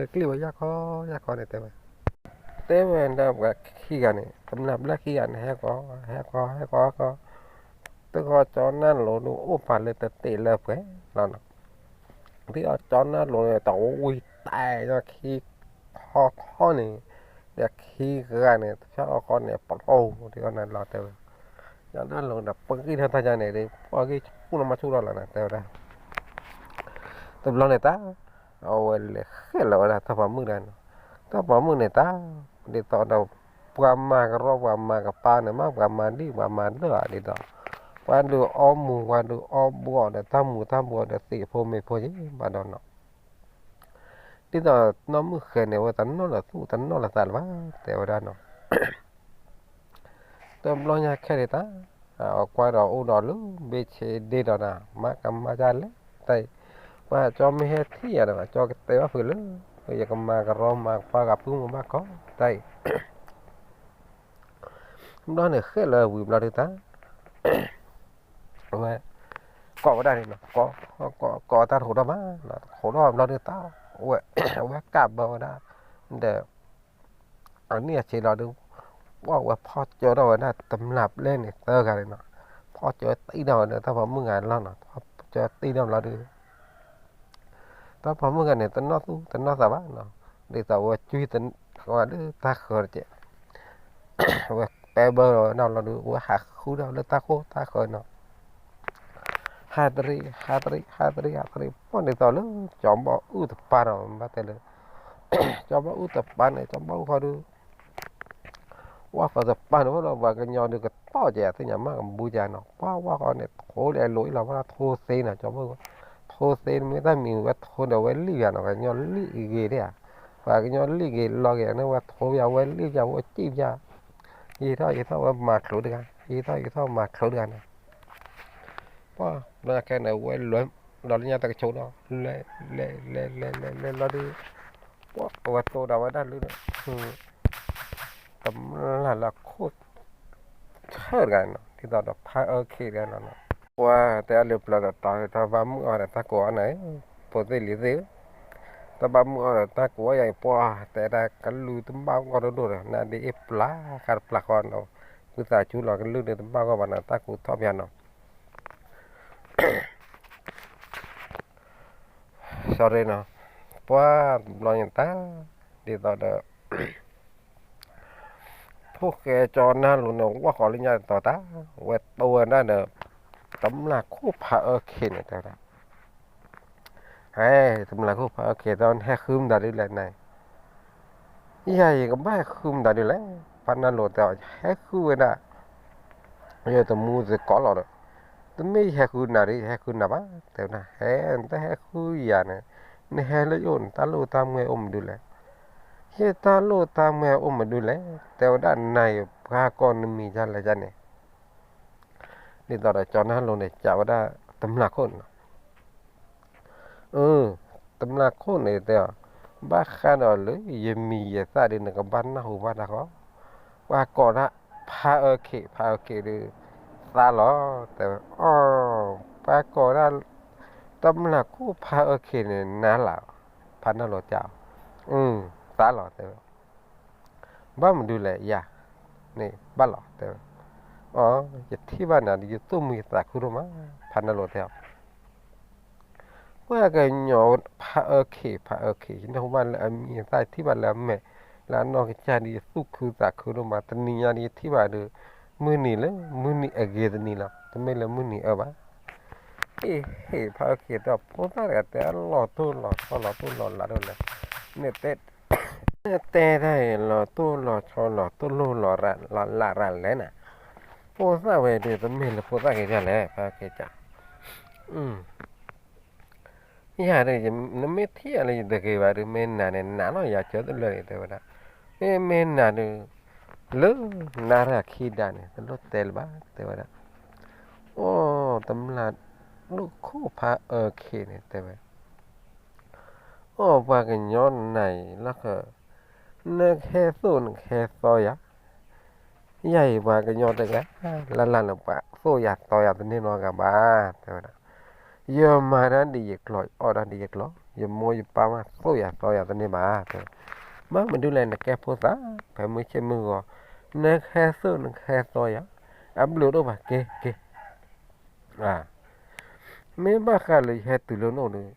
ထီၣ် ကၠီနၢ်လိၤန့ၣ်ကျံၣ်ဝဲယၢ်ခီ ယၢ်ခီန့ၣ်တဲဝဲ, တဲဝဲဒၣ်ပှၤခံဂၤန့ၣ် တမျၢ်ပျဲၢ်ခံဂၤန့ၣ် ဟဲဃီၤ ဟဲဃီၤ ဟဲဃီၤ ဟဲဃီၤ, တဃီၤကၠီနၢ်လိၤန့ၣ်အိၣ်ပာ်လၢတတဲာ်လၢပှဲၤလီၤနီၤ ဒ်အီၤကၠီနၢ်လိၤန့ၣ် တဝံၤတဲာ်လီၤခံခီခီန့ၣ်, ဒီးခံဂၤန့ၣ် တဖၣ်အီၣ်ဃီန့ၣ် ပျီၢ်ဒ်အီၤန့ၣ်လီၤတဲဝဲ, ကၠီနၢ်လိၤဒီးပဂံၢ်ထီၣ်တၢ်ယါန့ၣ်ဒီး ပှၤဂံၢ်ဆူၣ်နီၢ်မါဆူၣ်ထီၣ်လီၤနၤတဲဝဲဒၣ်, တဘျီန့ၣ်တၢ်, အဝဲလဲၤဃဲလီၤဝဲဒၣ်တၢ်ပိာ်မုၣ်ဒၣ်နီၤ, တၢ်ပိာ်မုၣ်န့ၣ်တၢ်, ဒ်သိးဒီး ပှၤမၤကရီပှၤမၤကပၤန့ၣ်မး ပှၤမၤဒံၣ်ပှၤမၤဒၢၣ်ဧါဒ်သိး, ပှၤဒုးအီမူၤ ပှၤဒုးအီဘှီးဒီး တၢ်မူၤတၢ်ဘှီးဒီးသ့ၣ်ဖိမ့ၢ်ဖိက့ၤဘၣ်ဒီးနီၤ, ဒ်သိးနီၢ်မုၣ်ဃဲန့ၣ် အဝဲတနီၣ်လီၤသူၣ်တနီၣ်လီၤသးလၢၤဘၣ် တဲဝဲဒၣ်နီၤ, တဘျီညါခဲန့ၣ်တၢ်, အကွၢ်ဒီးအိၣ်ဒီးလၢဘ့ၣ်ဆ့ဒ့ဒီးနၤ မၤကမၤဒ်လဲၣ်, တၢ်အံၤ, ပှၤကၠီမ့ၢ်ဟဲထံၣ်ယၤဒီး ကၠီကတဲဘၣ်ဖုးလၢ, ယကမၤကရီမၤကပၤဂၤပုၢ်မုၢ်ဘၣ်ကီး တၢ်အံၤ ဘျီန့ၣ်ဃဲလၢာ်ဝံၤဘျီဒုးတၢ်, အဝဲ, ကိးဝဲဒၣ်န့ၣ်နီၤ, ကိးတၢ်တဟူးထီၣ်ဘၣ်, တဟူးထီၣ်ဘျီဒုးတၢ်, အဝဲ, အဝဲကးဘၢဝဲဒၣ်, ဒီး, အနံၣ်အဆံးလီၤဒုး, ပှၤဝဲဖီၣ်ကၢထီၣ်ဝဲဒၣ်တမျၢ်ပျဲၢ်န့ၣ်သၢဂၤန့ၣ်နီၤ, ဖီၣ်ကၢတံၢ်ထီၣ်ဝဲဒီးတၢ်ပိာ်မုၣ်ဂၤလီၤနီၤ, ဖီၣ်ကၢတံၢ်ထီၣ်ဘျီဒုး တၢ်ပိာ်မုၣ်ဂၤန့ၣ် တနီၣ်သူၣ်တနီၣ်သးဘၣ်နီၤ, ဒ်သိးဝဲကွံတဝဲလၢတၢ်ဃၢၤတက့ၢ်, ဝဲပဲဘၢဒီးဝဲဒၣ်လီၤဒုး ဝဲဟးဃုဒၣ်လၢတၢ်ခိၣ်တၢ်ဃၢၤနီၤ, ဟးတရံး ဟးတရံး ဟးတရံး ဟးတရံး ပှၢ်ဒ်သိးလၢ ကၠီဘီၣ်အုၣ်တပၤနီၤ ဘၣ်တဲလၢ ကၠီဘီၣ်အုၣ်တပၤန့ၣ် ကၠီဘီၣ်အုၣ်ဃီဒုး ဝၣ်ဃီတပၤန့ၣ်ဝဲဒီး ပှၤကညီဒုးကတီၢ်ကဲး သ့ၣ်ညါမးကဘူကဲးနီၤ, ပှၢ်ဝၣ်ဃီန့ၣ် ထိလၢအလိၤအံၤလီၤ ဝဲဒၣ်ထိသ့နီၤ ကၠီဘီၣ်အုၣ်, ထိသ့မ့ၢ်တၢ်မံၤဝဲထိဒီးဝဲလံၣ်ဂၤနီၤ ကညီလံၣ်ဂ့ၤဒၣ်ဧါ, ပှၤကညီလံၣ်ဂ့ၤလီၤဂ့ၤန့ၣ် ဝဲထိပၠးဝဲလံၣ်ပၠးဝဲကံၣ်ပၠး, ယံာ်ထီၣ်ယံာ်ထီၣ်ဝဲမၤချိးတဂၤ ယံာ်ထီၣ်ယံာ်ထီၣ်မၤချိးတဂၤန့ၣ် ပှၢ်ဘျီခဲန့ၣ် ဝဲလဲၤလီၤလၢညါတကဆိးနီၤ လဲၤ လဲၤ လဲၤ လဲၤ လဲၤ လဲၤလီၤဒုး ပှၢ်ဝဲတိၢ်ဒီးဝဲဒၣ်လၢ တမျၢ်လၢခိၣ် ဆၢတဂၤနီၤ ဒ်သိးဒီးဖးအၢခ့တဂၤနီၤနီၤ, ပှၢ်တဲအီၤလၢပျၢၤဒီးတီၤ တၢ်ဘၣ်မုၢ်အီၣ်ဒီးတၢ်ကိးအီၣ်န့ၣ် ဖိသ့ၣ်လံၤသ့ၣ်ဧၢ, တၢ်ဘၣ်မုၢ်အီၣ်ဒီးတၢ်ကိးအီၣ်ယၤအံၤ ပှၢ်တဲဒၣ်ကလုၢ်တဘၣ်ဂီၢ်ဒိၣ်ဒိၣ်ဒီး နဒ်အ့ၣ်ပျၢ်ဃာ်တပျၢ်ဃီနီၤ, ဝံသးစူၤလီၤ ကလုၢ်ဒုးတဘၣ်ဂီၢ်ဘၣ်နီၤ တၢ်ကူးထီၣ်ပၠးနီၤ sorry နီၤ, ပှၢ်ဘျီညါတၢ် ဒ်သိးဒီး ဖိၣ်ဃဲကၠီနၢ်လိၤန့ၣ် ဝၣ်ဃီလၢညါတတီၤတၢ် ဝဲတိၢ်ဝဲဒၣ်ဒီး တမျၢ်ခိၣ်ဖးအၢခ့န့ၣ် တဲဝဲဒၣ် ဟဲ တမျၢ်ခိၣ်ဖးအၢခ့ တၢ်နဟဲဃုမတၤဒ်လဲၣ်နၤ, ယၤယကဘၣ်ဟဲဃုမတၤဒ်လဲၣ်, ဖးနၢ်လိၤတဲအီၤ ယဟဲဃုဝဲဒၣ် ယတမူသကိးလီၤဒီး တမ့ၢ်ယဟဲဃုနၤဒ် ယဟဲဃုနၤဘၣ် တဲဝဲဒၣ် ဟဲ နတဟဲဃုယၤန့ၣ် နဟဲလၢယအိၣ်န့ၣ် တၢ်လိၣ်တၢ်မွဲအိၣ်မနုၤလဲၣ်, ယတၢ်လိၣ်တၢ်မွဲအိၣ်မနုၤလဲၣ် တဲဝဲဒၣ် နၤယပှၤကိးနမံၤဒ်လဲၣ်ဒ်န့ၣ် ဒ်သိးဒီးကၠီနၢ်လိၤန့ၣ် ကးဝဲဒၣ်တမျၢ်ခိၣ်န့ၣ်လီၤ. အၢ တမျၢ်ခိၣ်န့ၣ်တဲအီၤ, ဘၣ်ဃးဒီးလၢယမံၤယသၣ်ဒ်နကဘၣ်နၢ်ဟူဘၣ်တၢ်ဃီ, ပှၤကိးဒၣ်ဖးအၢခ့ ဖးအၢခ့ဒုး သါလီၤ တဲဝဲ, အီ ပှၤကိးဒၣ် တမျၢ်ခိၣ်ဖးအၢခ့န့ၣ် နၤလၢ်, ဖးနၢ်လိၤတဲအီၤ, သါလီၤ တဲဝဲ ဘၣ်မနုၤလဲၣ်ယၤန့ၣ် ဘၣ်လီၤ တဲဝဲ, အီ ယထံၣ်ဘၣ်နၤဒီး ယသူၣ်မံသးခုဒိၣ်မး, ဖးနၢ်လိၤတဲအီၤ, ပှၤကညီဖးအၢခ့ ဖးအၢခ့ ယနၢ်ဟူဘၣ်လၢအမံၤအသၣ် ယထံၣ်ဘၣ်လၢအမဲာ် လၢအနီၢ်ကစၢ်ဒီး ယသူၣ်ခုသးခုဒိၣ်မး, တနံၤညါဒီးယထံၣ်ဘၣ်ဒီး မုၢ်နံၤလၢမုၢ်နံၤအဂ့ၤတနံၤလီၤ, တမ့ၢ်လၢမုၢ်နံၤအၢဘၣ် အ့ၣ်ဟ့ၣ် ဖးအၢခ့တဲအီၤ ဖိသၣ်တဂၤတဲ လီၤတိၢ်လီၤဆီလီၤတိၢ်လီၤလးဒိၣ်လဲၣ်, နတဲ နတဲတၢ်အံၤ လီၤတိၢ်လီၤဆီလီၤတိၢ်လီၤလးဒိၣ်လဲၣ်နၤ, ဖိသၣ်ဝဲဒုး တမ့ၢ်လၢဖိသၣ်ဂ့ၤဒ်လဲၣ် ဖးအၢခ့ကး ယၤဒီး နမ့ၢ်ထံၣ်ယၤလၢယတဂ့ၤဘၣ်ဒီး မ့ၢ်နၤန့ၣ် နၤလီၤ ယၤစၢၤတလၢာ်န့ၣ် တဲဝဲဒၣ်, မ့ၢ်မ့ၢ်နၤဒီး လၢနၤရၢၢ်ခံဒါန့ၣ် တလိၣ်တဲလၢၤဘၣ် တဲဝဲဒၣ်, အိၣ် တမျၢ်ဒိၣ်ခိၣ်ဖးအၢခ့န့ၣ် တဲဝဲ အိၣ် ပှၤကညီနၤအံၤလီၤဃၢၤ, နကဟဲသိၣ်နကဟဲသီယၤ, ယၤအံၤပှၤကညီတဂၤ လၢ်လၢ်လၢပှၤသိၣ်ယၤသီယၤတန့ၢ်နီတဂၤဘၣ် တဲဝဲဒၣ်, ယမၤတၢ်ဒ်ယကျိာ် ယအီၣ်တၢ်ဒ်ယကျိာ် ယမိၢ်ယပၢ်မးသိၣ်ယၤသီယၤတန့ၢ်ဘၣ် တဲဝဲ, ဘၣ်မနုၤလဲၣ်နကဲဖိသၣ် ဖဲမုၢ်ဆ့ၣ်မုၢ်ဂီၤ နကဟဲသိၣ်နကဟဲသီယၤ, အဘျုးတအိၣ်ဘၣ်က့ၤက့ၤ မ့ၢ်ဘၣ်ဃးလၢယဟဲတုၤလၢနအိၣ်ဒီး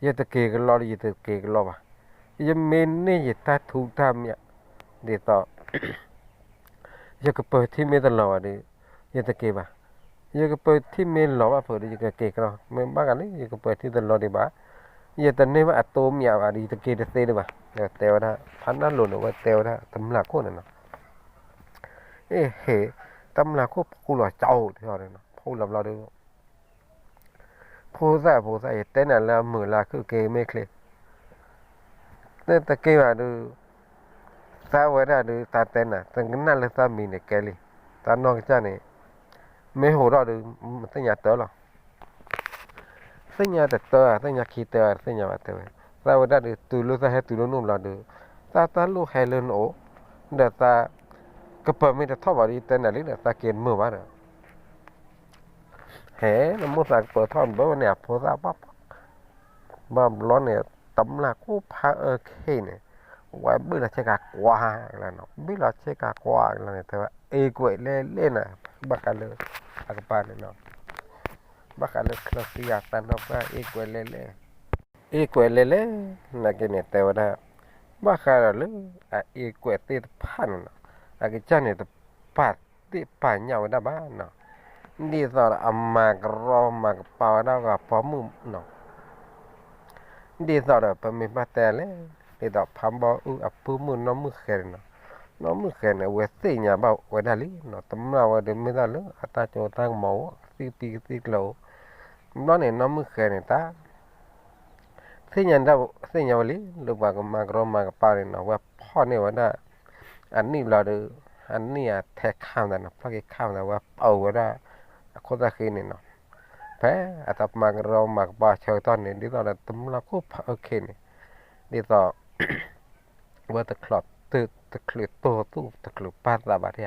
ယတက့ၤကလီဒီး ယတက့ၤကလီဘၣ်. ယမ့ၢ်န့ၢ်ယတၢ်ထူးတၢ်မံၤ ဒ်သိး ယကပၢၤထံမ့ၢ်တလီၤဘၣ်ဒီး ယတက့ၤဘၣ်. ယကပၢၤထံမ့ၢ်လီၤဘၣ်ဖုးဒီး ယကက့ၤကလီ. မ့ၢ်ဘၣ်ဃးလၢယကပၢၤထံတလီၤဒံးဘၣ်, ယတန့ၢ်ဘၣ်အတိမံၤဘၣ်ဒီး ယတက့ၤတသ့ဒံးဘၣ်. တဲဝဲဒၣ် ဖးနၢ်လိၤန့ၣ် ဝဲတဲဝဲဒၣ် တမျၢ်ခိၣ်န့ၣ်နီၤ. အ့ၣ်ဟ့ၣ်, တမျၢ်ခိၣ်ဖှူလီၤကၠီဧိၤ တဲအီၤန့ၣ်နီၤ, ဖှူလီၤဘျီဒီး ဖိသၣ်ဖိသၣ် ယတဲနၤလၢအမုာ်လၢအခုၣ်က့ၤမ့ၢ်ချ့, တက့ၤဘၣ်ဒီး သးဝဲဒၣ်ဒီး သးတဲနၤ တကနၣ်လၢသးမံၤန့ၣ်ကဲလံ, သးနီၢ်ကစၢ်န့ၣ် မ့ၢ်ဟိးထီၣ်ဒီး သ့ၣ်ညါတၢ်လီၤ. သ့ၣ်ညါတတၢ်ဧါ သ့ၣ်ညါခံတၢ်ဧါ တသ့ၣ်ညါဘၣ်တဲဝဲ. သးဝဲဒၣ်ဒီး တုၤလၢသးဟဲတုၤလၢနအိၣ်ဘျီဒီး သးတၢ်လိၣ်ဟဲလၢနအိၣ်, ဒီးသးကပၢၤမ့ၢ်တထီၣ်ဘၣ်ဒီး ယတဲနၤလံဒီး သးက့ၤတမုာ်ဘၣ်ဒီး ဟဲ နမိၢ်သးကပၢၤထီၣ်ဘၣ်ဝဲန့ၣ် အဖိသၣ်ဘၣ်, ဘၣ်ဘျီန့ၣ် တမျၢ်ခိၣ်ဖးအၢခ့န့ၣ် ဝဲဘ့ၣ်လီၤဆ့ကၤကွၢ်ကလါနီၤ, ဘ့ၣ်လီၤဆ့ကၤကွၢ်ကလါန့ၣ် တဲဝဲ အ့ၣ်ကွဲးလဲၣ်လဲၣ်နၤ, ဘၣ်ဃးလၢ အကပၤန့ၣ်နီၤ, ဘၣ်ဃးလၢချၢသံအသးနီၢ်ပှၢ် အ့ၣ်ကွဲးလဲၣ်လဲၣ်, အ့ၣ်ကွဲးလဲၣ်လဲၣ် နာ်က့န့ၣ် တဲဝဲဒၣ် ဘၣ်ဃးဒီးလၢ အအ့ကွဲးသ့ၣ်တဖၣ်န့ၣ်နီၤ, အကစၢ်န့ၣ်တပာ်သ့ၣ်ပာ်ညၣ်ဝဲဒၣ်ဘၣ်နီၤ, ဒ်သိးဒီးအမၤကရီမၤကပၤဝဲဒၣ်အပိာ်မုၣ်နီၤ, ဒ်သိးဒီးပမ့ၢ်ဘၣ်တဲလဲၣ်, ဒ်သိးဖးဘီအုၣ်အပိာ်မုၣ်နီၢ်မုၢ်ဃဲန့ၣ်နီၤ, နီၢ်မုၢ်ဃဲန့ၣ် အဝဲသ့ၣ်ညါဘၣ်ဝဲဒၣ်လံနီၤ, တမျၢ်ဝဲဒၣ်မ့ၢ်တၢ်လၢအတၢ်ကၠိတၢ်ကမီၤအိၣ် ကသံၣ်ကသံၣ်ကျၢၤအိၣ်, ဘျီန့ၣ် နီၢ်မုၢ်ဃဲန့ၣ်တၢ် သ့ၣ်ညါဒၣ် သ့ၣ်ညါဝဲလံ လၢပှၤကမၤကရီမၤကပၤန့ၣ်နီၤ, ဝဲဖီၣ်န့ၢ်ဝဲဒၣ် အနံၣ်ဘျီဒီး အနံၣ်အထဲခါမတၤနီၤ, ဖျီၣ်က့ၤခါမတၤ ဝဲပာ်ဝဲဒၣ် အခိၣ်သၣ်ဃံန့ၣ်နီၤ, ဖဲအတၢ်မၤကရီမၤကပၤဆၢကတီၢ်န့ၣ် ဒ်သိးဒီးတမျၢ်ခိၣ်ဖးအၢခ့န့ၣ် ဒ်သိး ဝဲတချုးတိၢ်သူၣ်တချုးပာ်သးဘၣ်ဒၣ်ဧါ တ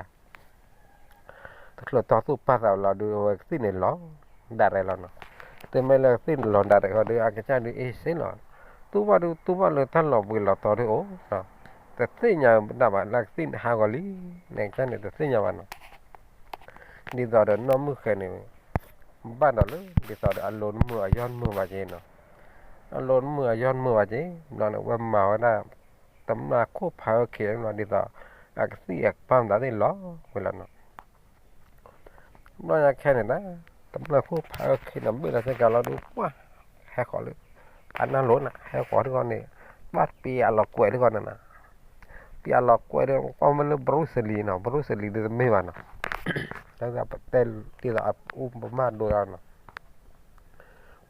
ချုးတိၢ်သူၣ်ပာ်သးလီၤဒုး အဝဲကသံၣ်န့ၣ်လီၤဒၣ်ရဲၣ်လီၤနီၤ, တမ့ၢ်လၢကသံၣ်န့ၣ်လီၤဒၣ်ရဲၣ်ဃီဒုး အကစၢ်ဒုးအ့ၣ်စ့လီၤ, တူၢ်ဘၣ်ဒုးတူၢ်ဘၣ်လၢတၢ်လီၤဘှံးလီၤတီၤဒုးအိၣ်, တသ့ၣ်ညါဒၣ်ဘၣ်လၢကသံၣ်န့ၣ်ဟးဂီၤလံ, န့ၣ်ကစၢ်န့ၣ်တသ့ၣ်ညါဘၣ်နီၤ, ဒ်သိးဒီးနီၢ်မုၢ်ဃဲန့ၣ် ဘၣ်ဒီးလၢ ဒ်သိးဒီးအလိၤတမုာ်အယီၢ်တမုာ်ဘၣ်က့နီၤ, အလိၤတမုာ်အယီၢ်တမုာ်ဘၣ်က့, ဘျီန့ၣ် ဝဲမၤဝဲဒၣ် တမျၢ်ခိၣ်ဖးအၢခ့နီၤ, ဒ်သိး အကသံၣ်အကပၢ်မတၤသ့ၣ်လီၤဝဲလီၤနီၤ, ဘျီညါခဲန့ၣ်ဒၣ် တမျၢ်ခိၣ်ဖးအၢခ့န့ၣ် ဘၣ်လီၤစ့ၢ်ကီးလီၤဒုး ပှၢ်ဟဲဃီၤလၢ အနၢ်လိၤန့ၣ် ဟဲဃီၤတဂီၢ်န့ၣ် ဘၣ်ပံၤအလီၤကွဲးတဂီၢ်န့ၣ်နီၤ, ပံၤအလီၤကွဲးဒီး ကွၢ်မ့ၢ်လၢ Bruce Lee နီၤ, Bruce Lee ဒုးတမ့ၢ်ဘၣ်နီၤ, တၢ်ပတဲဒ်သိးအပူၤပမၢ်ဒိၣ်လီၤနီၤ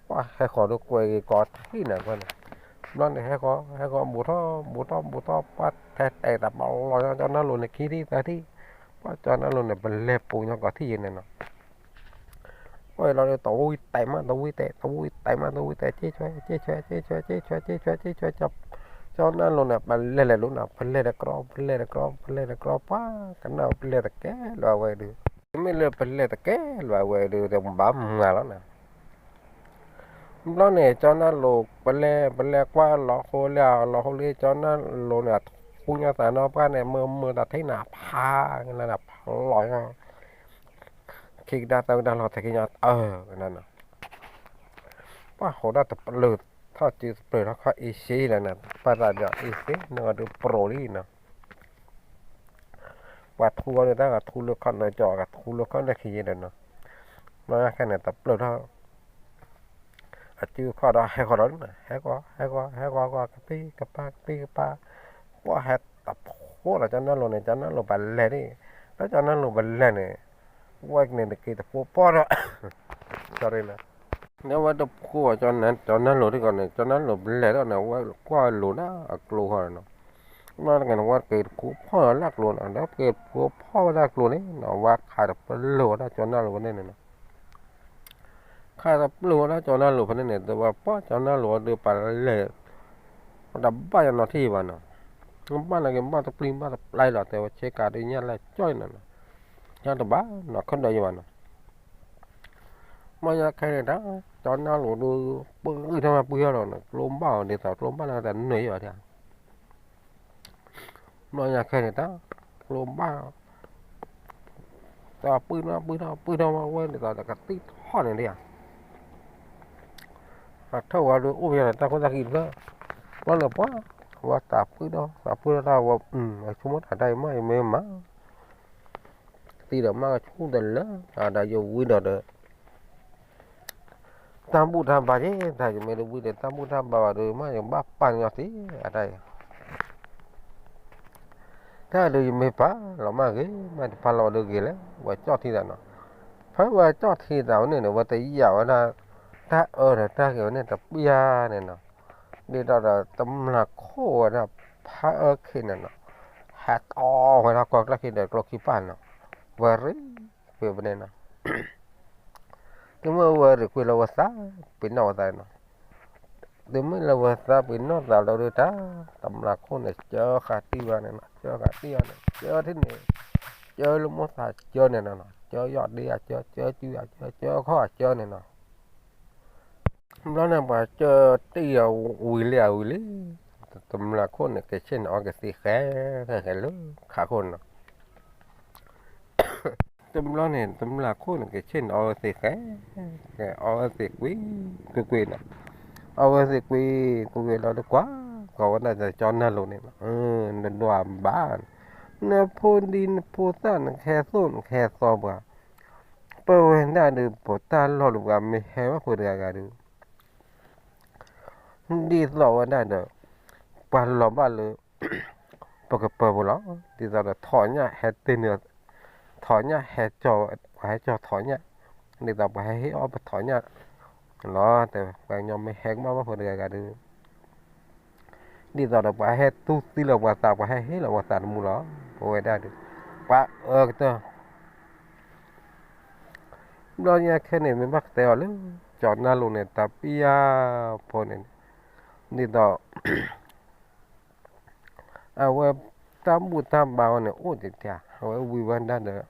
ပှၢ်ဟဲဃီၤဒီးကွဲးက့ၤကိးထံၣ်န့ၣ်အဃိန့ၣ်, ဘျီန့ၣ် ဟဲဃီၤ ဟဲဃီၤ ဘူးထီၣ် ဘူးထီၣ် ဘူးထီၣ် ပှၢ်ထဲတဲာ်တၢ်ပလီၤညီ ကၠီနၢ်လိၤန့ၣ် ခံထံၣ်သၢထံၣ်, ပှၢ်ကၠီနၢ်လိၤန့ၣ် ပလဲၤပူၤညီကိးထံၣ်ယဲန့ၣ်နီၤ, ပှၢ်လီၤဒီး တဝံတဲာ်မး တဝံတဲာ် တဝံတဲာ်မး တဝံတဲာ် က့ဆွဲ က့ဆွဲ က့ဆွဲ က့ဆွဲ က့ဆွဲ က့ဆွဲ ကၠီနၢ်လိၤန့ၣ် ပလဲၤလဲၤလိၤနီၤ ပလဲၤတကြီ ပလဲၤတကြီ ပလဲၤတကြီ ပှၢ်ကနၣ်ပလဲၤတကဲလၢၤဝဲဒုး, မ့ၢ်လၢပလဲၤတကဲလၢၤဝဲဒုး တဘၣ်မၤလီၤနီၤ ဘျီန့ၣ် ကၠီနၢ်လိၤ ပလဲၤ ပလဲၤကွၢ်လီၤဃိလံ လီၤဃိလံ ကၠီနၢ်လိၤန့ၣ် အထူညါသးနီၢ်ပှၢ်န့ၣ် မုာ်မုာ်တၢ်ထံၣ်န့ၣ် ဖးကနၣ်န့ၣ် ဖးလီၤညါ ခံကဒါသၢကဒါလီၤ တၢ်ခံညါ အၢ ကနၣ်န့ၣ် ပှၢ်ဃိဒၣ်တပျၢၤထီၣ်စု တပျၢၤထီၣ်ခီၣ်အ့စ့လီၤန့ၣ် ပၢ်သးဒီး အ့စ့ န့ၣ်ဝဲဒုး ပရိၤလံနီၤ ပှၤထူအီၤန့ၣ် တၢ်ကထူလၢခီၣ်နၢကၠီ ကထူလၢခီၣ်နၢခံယဲဒီးနီၤ, ဘျီညါခဲန့ၣ် တပျၢၤထီၣ် အစုခီၣ်ဒီးဟဲဃီၤဒီးန့ၣ် ဟဲဃီၤ ဟဲဃီၤ ဟဲဃီၤ ကပံၢ်ကပၢ် ကပံၢ်ကပၢ်, ပှၢ်ဟဲတဖိးလီၤ ကၠီနၢ်လိၤန့ၣ် ကၠီနၢ်လိၤပလဲၤဒၣ်, လၢကၠီနၢ်လိၤပလဲၤန့ၣ် ဝဲကန့ၣ်တက့ၤတဖိးဖီၣ်ဒီး sorry န့ၣ် လၢဝဲတဖိး ကၠီနၢ်လိၤတဂီၢ်န့ၣ် ကၠီနၢ်လိၤပလဲၤဒီးန့ၣ် ဝဲကွၢ်လိၤလၢအကျိဃီန့ၣ်နီၤ, ဘျီတက့ၢ်န့ၣ် ဝဲတက့ၤတဖိးဖီၣ်လၢအကျိန့ၣ် ဒီးတက့ၤတဖိးဖီၣ်ဝဲဒၣ်ကျိန့ၣ်နီၤ ဝဲခးတပျၢၤဝဲဒၣ်ကၠီနၢ်လိၤဝဲန့ၣ်န့ၣ်နီၤ ခးတပျၢၤဝဲဒၣ်ကၠီနၢ်လိၤဖဲန့ၣ်န့ၣ် တဲဝဲပှၢ်ကၠီနၢ်လိၤဝဲဒုးပလဲၤ တဘၣ်ယနီၤထံၣ်ဘၣ်နီၤ, ဘၣ်န့ၣ်က့ၤဘၣ်တပျံၤဘၣ်တပျါလီၤ တဲဝဲဆ့ကၤဒုးညၣ်လၢကၠီနီၤနီၤ, ညၣ်တဘၣ်နီၤခီၣ်ဒီးယဘၣ်နီၤ, မ့ၢ်ညါခဲန့ၣ်တၢ် ကၠီနၢ်လိၤဒုး ပှံၢ်ထီၣ်မးပှံၢ်ထီၣ်လီၤနီၤ ကျိဘၣ်အီၤဒ်သိးကျိဘၣ်လၢတနၢၤယဘၣ်ဒၣ် ဘျီညါခဲန့ၣ်တၢ် ကျိဘၣ် တၢ်ပှံၢ်ထီၣ်ပှံၢ်ထီၣ်ပှံၢ်ထီၣ်ဝဲဒ်သိးတကသံၣ်ထီၣ်န့ၣ်ဒၣ်ဧါ, အထီၣ်ဝဲဒုးအိၣ်ဖဲန့ၣ် တၢ်ခိၣ်တၢ်ခံတဖျၢၣ်, ဘျီန့ၣ်ပှၢ် ဝဲတၢ်ပှံၢ်ထီၣ်တၢ်ပှံၢ်ထီၣ်တၢ်ဝဲ အဆိကမိၣ်တၢ်တၢ်အံၤမ့ၢ်ယမ့ၢ်မၤ သံဒီးမ့ၢ်ကဆူၣ်တလၢ အဒီးယဝံၤဒီးဒီး တၢ်ဘူၣ်တၢ်ဘါက့ၤ တၢ်ယမ့ၢ်တဝံၤဒီး တၢ်ဘူၣ်တၢ်ဘါဘၣ်ဒီး မ့ၢ်ယဘၣ်ပာ်ညီသ့ အတၢ်အံၤ တၢ်ဒီးယမ့ၢ်ပာ်လီၤမးဂ့ၤ မ့ၢ်တပာ်လီၤဒီးဂ့ၤလဲၣ် ဝဲကၠီၣ်ထံသးနီၤ, ဖဲဝဲကၠီၣ်ထံသးဝဲန့ၣ်န့ၣ် ဝဲတယာ်ဝဲဒၣ် တၢ်အၢဒီးတၢ်ဂ့ၤဝဲန့ၣ်တပျၢ်န့ၣ်နီၤ, ဒ်သိးဒီးတမျၢ်ခိၣ်ဝဲဒၣ်ဖးအၢခ့န့ၣ်နီၤ, ဟဲတီဝဲဒၣ်ကီၢ်ကျၢၢ်ခံဒီးကျိခံပၢ်နီၤ, ဝဲရံၣ်ကွံာ်ဝဲန့ၣ်နီၤ တုၤမ့ၢ်ဝဲရံၣ်ကွံာ်လီၤဝဲသး ပ့ၤနီၣ်ဝဲသးနီၤ, တုၤမ့ၢ်လၢဝဲသးပ့ၤနီၣ်သးလီၤဒုးတၢ် တမျၢ်ခိၣ်န့ၣ် ကၢဃာ်တံၢ်ဘၣ်န့ၣ်နီၤ ကၢဃာ်တံၢ်ဘၣ်န့ၣ် ကၢထံၣ်န့ၣ် ကၢလၢမိၢ်သးကၢန့ၣ်နီၤ ကၢယီၢ်ဒ့အကၢ ကၢစုအကၢ ကၢခီၣ်အကၢန့ၣ်နီၤ ဘျီန့ၣ်ပှၤကၢတံၢ်အဝံၤလံအဝံၤလံ, တမျၢ်ခိၣ်န့ၣ် ကဆ့ၣ်နီၤအီကသ့ၣ်ဃဲ ဃဲဃဲလၢခးခိၣ်နီၤ, တဘျီန့ၣ် တမျၢ်ခိၣ်န့ၣ် ကဆ့ၣ်နီၤအီဝဲသ့ၣ်ဃဲ, အီဝဲသ့ၣ်ကွံာ်ကွံာ်ကွံာ်နီၤ, အီဝဲသ့ၣ်ကွံာ်ကွံာ်ကွံာ်လီၤတကွၢ် ကိးဝဲဒၣ်ကၠီနၢ်လိၤန့ၣ်, နဒွးဘၣ်, နဖိဒံနဖိသၣ် နကဟဲသိၣ်နကဟဲသီပှၤ, ပဝဲဒၣ်ဒီး ပတၢ်လီၢ်ဒီး ပှၤမ့ၢ်ဟဲဘၣ်ဖိတဂၤဂၤဒီး ဒ်သိးဝဲဒၣ်ဒီး ပှၤလီၤဘၣ်လၢ ပကပၢၤပူၤလီၤ. ဒ်သိးဒီး ထိးညၣ်ဟဲတ့ၢ်န့ၣ်, ထိးညၣ်ဟဲကၠီ, ပှၤဟဲကၠီထိးညၣ်, ဒ်သိးပှၤဟဲဟ့ၣ်အီၣ်ပထိးညၣ်လီၤ. တဲဝဲ ပှၤကညီမ့ၢ်ဟဲကမၣ်ဘၣ်ဖိတဂၤဂၤဒီး ဒ်သိးဒီးပှၤဟဲတူၢ်သံလီၤပှၤသး, ပှၤဟဲဟ့ၣ်လီၤပှၤသးသမူလီၤ. ပဝဲဒၣ်ဒီး ပှၤအၢကတၢၢ် ဘျီညါခဲန့ၣ် မ့ၢ်ဘၣ်ကတဲအီၤလၢ ကၠီနၢ်လိၤန့ၣ် တၢ်ပျံၤယါဖိန့ၣ်, ဒ်သိး အဝဲတၢ်ဘူၣ်တၢ်ဘါဝဲန့ၣ် အိၣ်တ့ၢ်တၢ်, အဝဲဝံၤဝဲဒၣ်ဒီး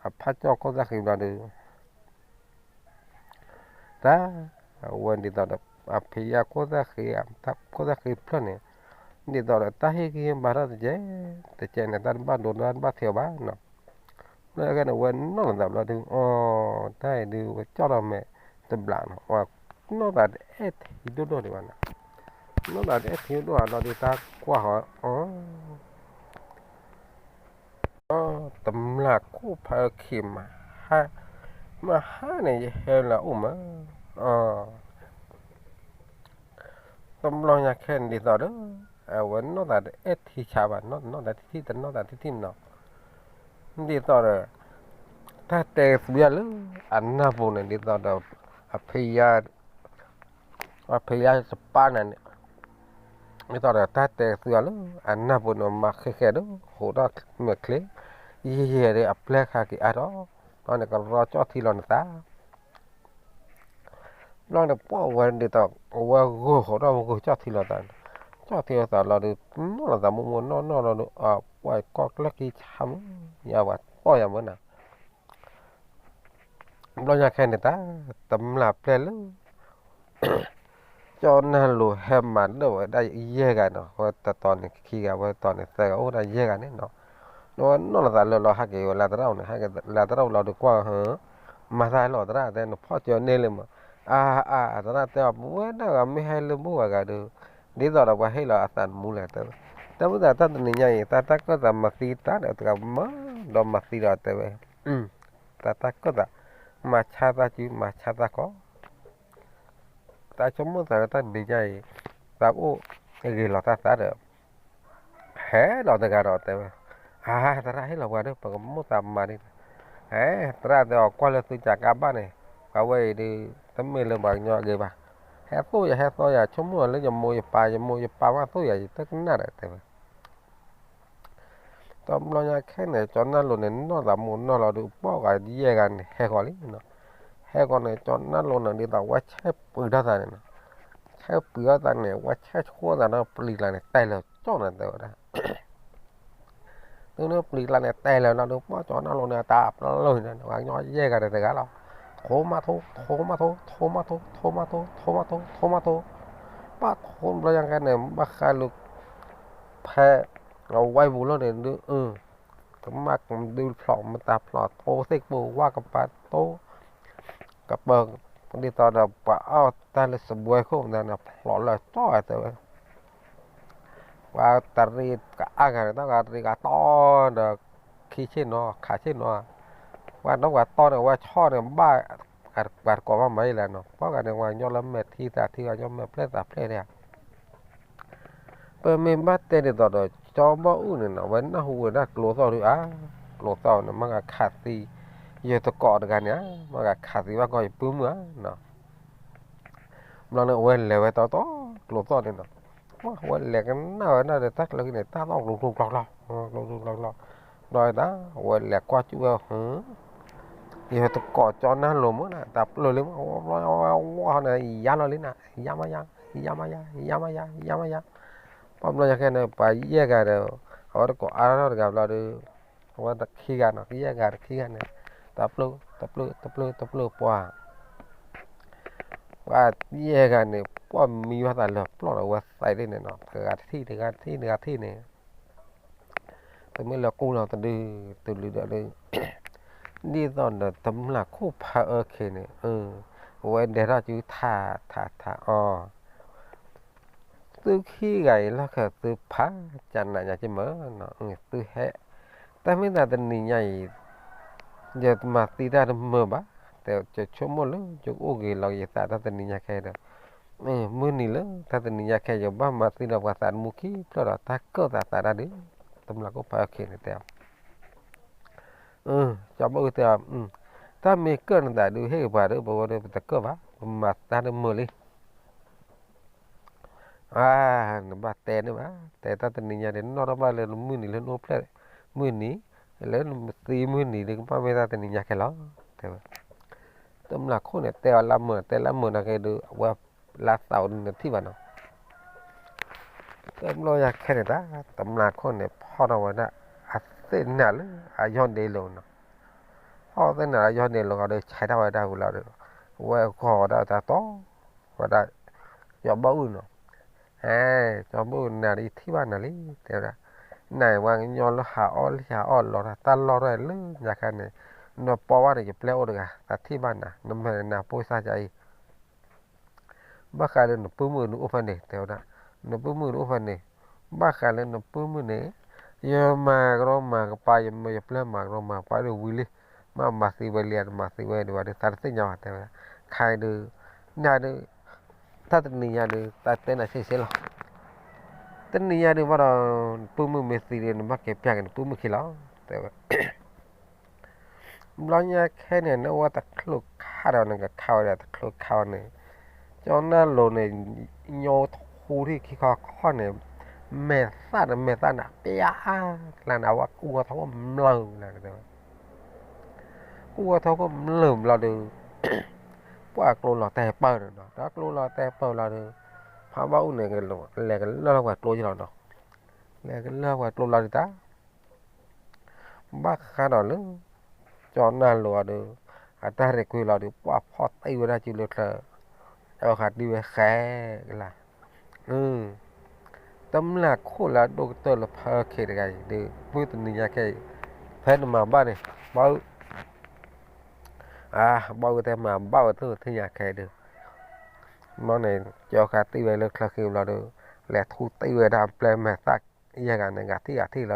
အဖးကၠီၣ်ခိၣ်သၣ်ဃံဘျီဒီး တၢ်, အဝဲဒ်သိးဒီး အဖံးယါခိၣ်သၣ်ဃံ, ခိၣ်သၣ်ဃံဖျၢၣ်န့ၣ်, ဒ်သိးဒီးတၢ်ဟ့ၣ်ဂံၢ်ဟ့ၣ်ဘါထီၣ်တကဲး, တကဲးန့ၣ် တၢ်တဘၣ်ဒိတၢ်တဘၣ်ထံးအီၤဘၣ်နီၤ. ဘျီညါခဲန့ၣ် ဝဲနီၢ်လီၤသးဘျီဒီး အီ, တၢ်အံၤဒုး ဝဲကၠီၣ်ထီၣ်မဲာ်တဘျီနီၤ, ဝဲနီၢ်သးတအဲၣ်ထံဒိၣ်ဒိၣ်ဒံးဘၣ်နီၤ, နီၢ်သးတအဲၣ်ထံဒိၣ်ဒိၣ်ဘၣ်လီၤဒီး တၢ်ကွၢ်ဃီ အီ တမျၢ်ခိၣ်ဖးအၢခံးမး, ဟါ, မဟါန့ၣ် ယဟဲလၢအအိၣ်မး, အီ, တဘျီညါခဲန့ၣ်ဒ်သိးဒီး အဝဲနီၢ်သးတအဲၣ်ထံဆါဘၣ်, နီၢ်သးတထံၣ်တနီၢ်သးတထံၣ်နီၤ, ဒ်သိးဒီး တၢ်တဲကသူယါလၢ အနၢ်ပူၤန့ၣ် ဒ်သိးဒီး အဖံးယါ အဖံးယါစပၢ်န့ၣ်န့ၣ်, ဒ်သိးဒီးတၢ်တဲကသူယါလၢ အနၢ်ပူၤန့ၣ် မၤဃဲဃဲဒီး ဟိးထီၣ်မဲာ်ချ့, ယဲၢ်ယဲၢ်ဒီးအပျဲၢ်ဃါက့ၤအါထီၣ်, ဘျီန့ၣ်ကရီကၠီၣ်ထံလီၤနသး ဘျီန့ၣ်ပှၢ်ဝဲဒ်သိး အဝဲဂုာ်ဟိးထီၣ်ဝဲဂုာ်ကၠီၣ်ထံလီၤသးန့ၣ်, ကၠီၣ်ထံလီၤသးလီၤဒီး နီၢ်လီၤသးမိၢ်မိၢ်နီၢ်နီၢ်လီၤဒီး အပှၢ်ကီၢ်ကျၢၢ်ကံဆါမုၢ် ယါပှၤတီၢ်ယၤမုၢ်နၤ ဘျီညါခဲန့ၣ်တၢ် တမျၢ်ပျဲၢ်လၢ ကၠီနၢ်လိၤဟဲမၤဒၢၣ်ဝဲဒၣ်ယဲၢ်ဂၤနီၤ, ဝဲတတီၤန့ၣ်ခံဂၤ, ဝဲတတီၤန့ၣ်သၢဂၤ, အိၣ်ဝဲဒၣ်ယဲၢ်ဂၤန့ၣ်နီၤ, ဒီးဝဲနီၢ်လီၤသးလၢလီၤဟဲက့ၤဝဲလၢသရၣ်န့ၣ်, ဟဲက့ၤလၢသရၣ်လီၤဒီးကွၢ်, မၤသးလီၤသရၣ်တဲ နဖီၣ်ကၢန့ၢ်လံမး, အါအါ သရၣ်တဲအီၤ ပဝဲဒၣ်ဂၤမ့ၢ်ဟဲလၢဘူၣ်ဂၤဂၤဒီး ဒ်သိးဒီးပှၤဟ့ၣ်လီၤအသးသမူလဲၣ်တဲဝဲ, တဲဝဲသးတၢ်တနံၤညါအံၤ တၢ်တၢ်ကၢၣ်သးမၤသံတၢ်ဒီးတဂၤမး, ဒီးမၤသံဒီးတဲဝဲ တၢ်တၢ်ကၢၣ်သး မၤဆါသးစု မၤဆါသးကီး, တၢ်ဆိကမိၣ်သးလၢတၢ်တနံၤညါအံၤ သးအိၣ်ဂ့ၤလီၤတၢ်သးဒီး ဟဲလီၤတဂၤဒီးတဲဝဲ, အါ သရၣ်ဟ့ၣ်လီၤပှၤဒီး ပကမိၣ်သးမၤဒ်လဲၣ်, ဟဲ သရၣ်တဲအီၤကွၢ်လၢသုကးကါဘၣ်န့ၣ်, ပှၤဝဲအံၤဒီး တမ့ၢ်လၢပှၤကညီအဂ့ၤဘၣ်, ဟဲသိၣ်ယၤဟဲသီယၤ ဆိကမိၣ်လၢယမိၢ်ယပၢ် ယမိၢ်ယပၢ်မးသိၣ်ယၤ ယတကနၣ်ဒီးတဲဝဲ တဘျီညါခဲန့ၣ် ကၠီနၢ်လိၤန့ၣ် နီၢ်သးမိၢ်နီၢ်လီၤဒီး ပှၢ်ဂၤယဲၢ်ဂၤန့ၣ် ဟဲဃီၤလံနီၤ, ဟဲဃီၤန့ၣ် ကၠီနၢ်လိၤန့ၣ် ဒ်သိးဝဲဆဲးပှ့ၤထီၣ်သးန့ၣ်နီၤ, ဆဲးပှ့ၤထီၣ်သးန့ၣ် ဝဲဆဲးဆှိထီၣ်သးဒီးပျံၤကျါန့ၣ် တဲလၢာ်ကၠီၣ်န့ၣ်တဲဝဲဒၣ် တုၤလၢပျံၤကျါန့ၣ် တဲလၢာ်လီၤဒီး ပှၢ်ကၠီနၢ်လိၤန့ၣ် တၢ်ပျၢ်လီၤန့ၣ် ပှၤကညီယဲၢ်ဂၤတဂၤလီၤ, ထိမးထိ ထိမးထိ ထိမးထိ ထိမးထိ ထိမးထိ ထိမးထိ, ပှၢ်ထိဘျီညါခဲန့ၣ် ဘၣ်ဃးလၢ ဖဲ အဝဲပူၤလီၤန့ၣ်ဒုး တမၣ်ကဒုဖျိးမတၤဖျိး ထိသ့ၣ်ကပူၤ ဝၣ်ကပၤတိ ကပၢၤ ဒ်သိးဒီးပှၤအီၣ်တၢ်လၢစပွဲခိၣ်မတၤန့ၣ် ဖျိးလၢာ်ကၠီၣ်တဲဝဲ ပှၤတရံးကအါဂၤန့ၣ် တၢ်ဂၤတရံးဂၤတီဒီး ခံဆ့ၣ်နီၤ ခးဆ့ၣ်နီၤ, ပှၤဒီပှၤတီန့ၣ် ဝဲဆီၣ်န့ၣ်ဘၣ် ပှၤတကိးဘၣ်မၤအံၤလဲၣ်နီၤ, ပှၤဂၤန့ၣ် ပှၤကညီလၢမဲာ်ထံသးထံ ပှၤကညီမဲာ်ဖျဲၣ်သးဖျဲၣ်န့ၣ် ပမ့ၢ်ဘၣ်တဲဒ်သိးဒီး ကၠီဘီၣ်အူၣ်န့ၣ်နီၤ ဝဲနၢ်ဟူဝဲဒၣ်ကျိသီၣ်ဒုးဧါ, ကျိသီၣ်န့ၣ် မ့ၢ်ဂၤခးသံ ယတကိးတဂၤန့ၣ်ဧါ, မ့ၢ်ဂၤခးသံဘၣ်ကီးယပုၢ်မုၣ်ဧါနီၤ ဘျီန့ၣ် အဝဲလဲၤဝဲတီတီ ကျိသီၣ်န့ၣ်နီၤ, အဝဲလဲၤကနၣ်ဝဲဒၣ်ဒီးတၢ်ကျၢၤက့ၤန့ၣ် တၢ်သီၣ်ကျိကျိကျိကျိ ကျိကျိကျိကျိ, ဘျီဒၣ် အဝဲလဲၤကွၢ်ကၠူၣ်ဝဲ ယတကိးကၠီနၢ်လိၤမ့ၢ်နၤ တၢ်ပျၢၤလံမ့ၢ် ဝဲဘျီဝဲဝဲန့ၣ် ယါလီၤလံနၤ ယါမးယါ ယါမးယါ ယါမးယါ ယါမးယါ, ပှၢ်ဘျီညါခဲန့ၣ် ပှၤယဲၢ်ဂၤဒီး အဝဲတကိးအါထီၣ်တဂၤဘျီဒီး အဝဲတခံဂၤနီၤ ယဲၢ်ဂၤတခံဂၤန့ၣ် တပျၢၤ တပျၢၤ တပျၢၤ တပျၢၤပှၤ ပှၤယဲၢ်ဂၤန့ၣ် ပှၢ်မံဝဲသးလၢာ်ပျီၢ်ဒီး အဝဲသးဒ်န့ၣ်နီၤ တဂၤတထံၣ် တဂၤတထံၣ် တဂၤတထံၣ်န့ၣ် တမ့ၢ်လၢကူလီၤတဒု တလုာ်ဒီး ဒ်သိးဒီးတမျၢ်ခိၣ်ဖးအၢခံးန့ၣ် အဝဲဒဲးထီၣ်စုထးထးထးအီၤ သုခံဂၤအံၤလီၢ်ခၢၣ်သုဖးကနးညါက့မၢ်နီၤ, သုဟဲ, တၢ်မ့ၢ်သးတနံၤညါအံၤ ယမၤသံတၢ်တမုာ်ဘၣ်, တဲယဆိကမိၣ်လၢယကအိၣ်ဂ့ၤလီၤက့ၤယသးတၢ်တနံၤညါခဲဒီး, မုၢ်နံၤလၢတၢ်တနံၤညါခဲ ယဘၣ်မၤသံဒီးပှၤသးတမူခံဖျၢၣ်ဒီး တၢ်ကၢၣ်သးသးတၢ်ဒုး, တမျးခိၣ်ဖးအီၣ်ခံန့ၣ်တဲအီၤ, ကၠီဘီအုၣ်တဲအီၤ, တၢ်မ့ၢ်ကၢၣ်နသးဒုး ဟ့ၣ်က့ၤပှၤဒီး ပဝဲဒီးပတကၢၣ်ဘၣ်, ပမၤသံတၢ်တမုာ်လံ. အါ, နဘၣ်တဲန့ၣ်ဘၣ်, တဲတၢ်တနံၤညါန့ၣ် နီၢ်ထီၣ်ဘၣ်လၢနမုၢ်နံၤလၢနအိၣ်ဖျဲၣ်, မုၢ်နံၤ, လၢနသံမုၢ်နံၤဒုး ကဘၣ်မ့ၢ်တၢ်တနံၤညါခဲလီၤ, တဲဝဲ. တမျးခိၣ်န့ၣ် တဲအီၤလၢမုာ် တဲလၢမုာ်နာ်က့ဒုး အဝဲလၢသးအိၣ်ဒုးနထံၣ်ဘၣ်နီၤ. တဘျီညါခဲန့ၣ်တၢ် တမျးခိၣ်န့ၣ် ဖီၣ်ထီၣ်ဝဲဒၣ် အသ့ၣ်နၤလၢအယီၢ်ဒ့လိာ်နီၤ. ဖီၣ်သ့ၣ်နၤလၢအယီၢ်ဒ့လိာ်ဃီဒီး ဆဲးထီၣ်ဝဲဒၣ်ဝံၤလီၤဒီး ဝဲဂီၤဝဲဒၣ်တၢ်တီ ဝဲဒၣ် ကၠီဘီအုၣ်နီၤ. ဟဲ, ကၠီဘီအုၣ် နၤဒုးယထံၣ်ဘၣ်နၤလံ တဲဝဲဒၣ်, နၤအံၤပှၤကညီလၢဟးအီၣ်လံဟးအီၣ်လီၤတၢ် တၢ်လီၢ်တၢ်လၢညါခါန့ၣ်, နပိာ်ဘၣ်န့ၣ် ယပျဲၢ်အိၣ်တဂၤ သးထံၣ်ဘၣ်နၤ နမဲာ်နၤပိၢ်သၣ်ကအံၤ ဘၣ်ဃးလၢနပုၢ်မုၣ်ဒုးအိၣ်ဖဲန့ၣ် တဲဝဲဒၣ်, နပုၢ်မုၣ်ဒုးအိၣ်ဖဲန့ၣ်, ဘၣ်ဃးလၢနပုၢ်မုၣ်န့ၣ်, ယမၤကရီမၤကပၤ ယမၢယပျဲၢ်မၤကရီမၤကပၤဒုးဝံၤလံ, မ့ၢ်မၤသံဝဲလံ တမၤသံဝဲဒံးဘၣ်ဒုး သးတသ့ၣ်ညါဘၣ် တဲဝဲဒၣ်, ခဲအံၤဒုး, နၤဒုး, တၢ်တနံၤညါဒုး သးတဲနၤဆံးဆံးလီၤ. တနံၤညါဒုးဘၣ်ဒီး, နပုၢ်မုၣ်မ့ၢ်သံဒုး နဘၣ်က့ၤပျၢ်က့ၤနပုၢ်မုၣ်ခံလီၤ, တဲဝဲ ဘျီညါခဲန့ၣ် နအိၣ်ဝဲတချုးခါဒီး နကခါဝဲဒၣ်တချုးခါဝဲန့ၣ်, ကၠီနၢ်လိၤန့ၣ်, ညိထူထံၣ်ခံခီခီန့ၣ်, မဲာ်သၣ်န့ၣ် မဲာ်သၣ်န့ၣ် ပျါအါကျါန့ၣ် အဝဲကူၣ်ဝဲထီၣ်ခိၣ်မျၢၢ်လၢ, ကူၣ်ဝဲထီၣ်ခိၣ်မျၢၢ်ဘျီဒီး, ပှၢ်ကျိလီၤတဲာ်ပၢၢ်န့ၣ်နီၤ ဒီးကျိလီၤတဲာ်ပၢၢ်လီၤဒီး, ဖးဘီအုၣ်န့ၣ်, လဲၤကလၢၢ်ထီၣ်ပှၤကျိက့ၤလီၤနီၤ, လဲၤကလၢၢ်ထီၣ်ပှၤကျိလီၤဒုးတၢ် ဘၣ်ဃးဒီးလၢ, ကၠီနၢ်လိၤအီၤဒီး, အတၢ်ရဲၣ်ကွံာ်လီၤဒီး ပှၢ်ဖီၣ်တံၢ်ဝဲဒၣ်စုလၢချၢ, အဃးတံၢ်ဝဲဃဲကလါ, တမျၢ်ခိၣ်လၢအဒိၣ်ကတၢၢ်လၢဖၢခဲတဂၤအံၤဒီး မုၢ်တနံၤညါခဲအံၤ, ဖဲနမၤဘၣ်န့ၣ်, ဘီအုၣ်, အါ, ဘီအုၣ်တဲမၤဘၣ်ဝဲတထံၣ်ညါခဲအံၤဒီး, ဘျီန့ၣ် ကၠီဃးတံၢ်ဝဲလၢချၢဃံဘျီဒီး, လဲၤထူတံၢ်ဝဲဒၣ်ပျဲၢ်မဲာ်သၣ်, ယဲၢ်ဂၤန့ၣ် ဂၤထံၣ်ဂၤထံၣ်လီၤဒီး ကဲထီၣ်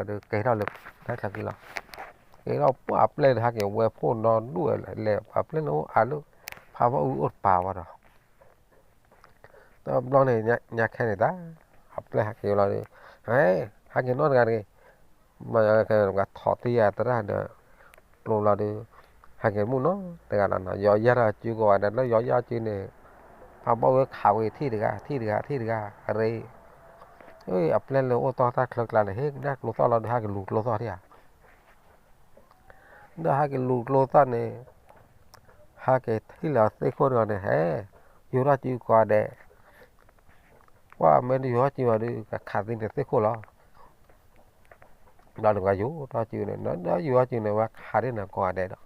လၢ, ဖဲချၢဃံလီၤ, ကဲထီၣ်ပှၢ်ပျဲၢ်ဒီးဟဲက့ၤဝဲဖိနီၢ်ဒူၣ်ဝဲလဲၤ အပျဲၢ်န့ၣ်အိၣ်အါလၢ, ဖးဘီအုၣ်အိၣ်တပၤဝဲဒီး တဘျီန့ၣ်ညါခဲန့ၣ်တၢ်, အပျဲၢ်ဟဲက့ၤလီၤဒီး, ဟဲ, ဟဲက့ၤနီတဂၤတဂ့ၤ, မ့ၢ်ကဲပှၤထီၣ်တံၢ်ယၤသရၣ်ဒီး, ကျိလီၤဒီး, ဟဲက့ၤမုၢ်နီတဂၤလီၤနီၤ ယီၤယါထီၣ်စုကဝဲၤဒီးလၢယီၤယါစုန့ၣ်, ဖးဘီအုၣ်ခးဝဲထံၣ်တဂၤ ထံၣ်တဂၤ ထံၣ်တဂၤ အရ့, အပျဲၢ်လၢအိၣ်တီၢ်တၢ်ချၢကျါန့ၣ် ဟ့ၣ်ကဒါကျိသီၣ်လီၤဒီးဟဲက့ၤလူၤကျိသီၣ်ထံၣ်ဧါ ဒီးဟဲက့ၤလူၤကျိသီၣ်န့ၣ်, ဟဲက့ၤထံၣ်လီၤသ့ၣ်ခိၣ်တဂၤန့ၣ် ဟဲ, ယူၤထီၣ်စုကိးဂၤဒဲး, ကွၢ်မ့ၢ်တယူၤထီၣ်စုဘၣ်ဒီး ကခးသံန့ၣ်သ့ၣ်ခိၣ်လီၤ, ဘျီန့ၣ်ပှၤယူၤထီၣ်စုန့ၣ် ဒီးယူၤထီၣ်စုန့ၣ် ဝဲခးဒ်န့ၣ်ကိးဂၤဒဲးဒီး,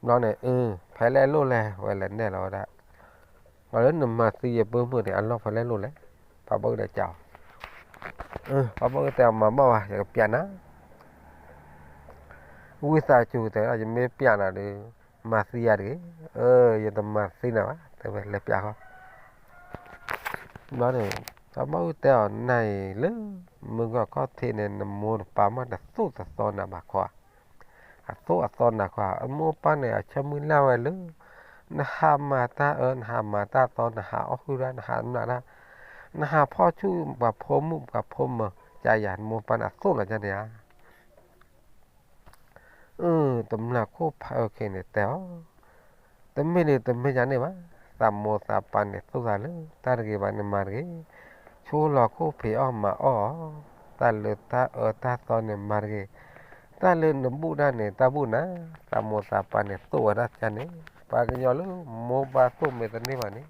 ဘျီန့ၣ်, ဖဲလဲၣ်လိၣ်လဲၣ် ဝဲလဲၤနဲၣ်လီၤဝဲဒၣ် လီၤလၢနမၤသံယပုၢ်မုၣ်န့ၣ် အလီၢ်ဖဲလဲၣ်လိၣ်လဲၣ်, ဖးဘီအုၣ်ဒီးကးအီၤ, ဖးဘီအုၣ်တဲအီၤမၤဘၣ်ဝဲ ယကပျးနၤ, ဝံသးစူၤတဲဝဲဒၣ် ယမ့ၢ်ပျးနၤဒီး, မၤသံယၤတဂ့ၤ, ယတမၤသံနၤဘၣ် တဲဝဲလဲၤပျးဃီ ဘျီန့ၣ်, ဖးဘီအုၣ်တဲအီၤ နၤအံၤလၢ, မုၢ်ဂီၢ်ခီၣ်ထံးန့ၣ် နမိၢ်နပၢ်မးတသိၣ်တသီနၤဘၣ်ခီဧါ, အသိၣ်အသီနၤခီဧါ အမိၢ်ပၢ်န့ၣ် အဆၢမုၢ်လၢ်ဝဲလၢ, နဟးမၤတၢ်အၢ နဟးမၤတၢ်သီ နဟးအီၣ်ဟုၣ်တၢ် နဟးမျးတၢ်, နဟးဖီၣ်ဆူၣ်ပှၤဖိမုၣ်ပှၤဖိမုၣ် ကယၤ နမိၢ်ပၢ်န့ၣ်အသိၣ်နၤကန့ၣ်ဧါ အၢ တမျၢ်ခိၣ်ဖးအၢခဲန့ၣ်တဲအီၤ, တမ့ၢ်ဒ်တမ့ၢ်ယၤန့ၣ်ဘၣ်, သးမိၢ်သးပၢ်န့ၣ်သိၣ်သးလၢတၢ်တဂ့ၤဘၣ်န့ၣ်မၤတဂ့ၤ, ဆိလီၤခိၣ်ဖံးအီၣ်မၤအီၣ်အီၤ, တၢ်လၢတၢ်အၢတၢ်သီန့ၣ်မၤတဂ့ၤ, တၢ်လၢနဘူၣ်တၢ်န့ၣ် တၢ်ဘူၣ်နၤ, သးမိၢ်သးပၢ်န့ၣ်သိၣ်ဝဲဒၣ်ကန့ၣ်, ပှၤကညီလၢမိၢ်ပၢ်သိၣ်မ့ၢ်တန့ၢ်ဘၣ်န့ၣ်,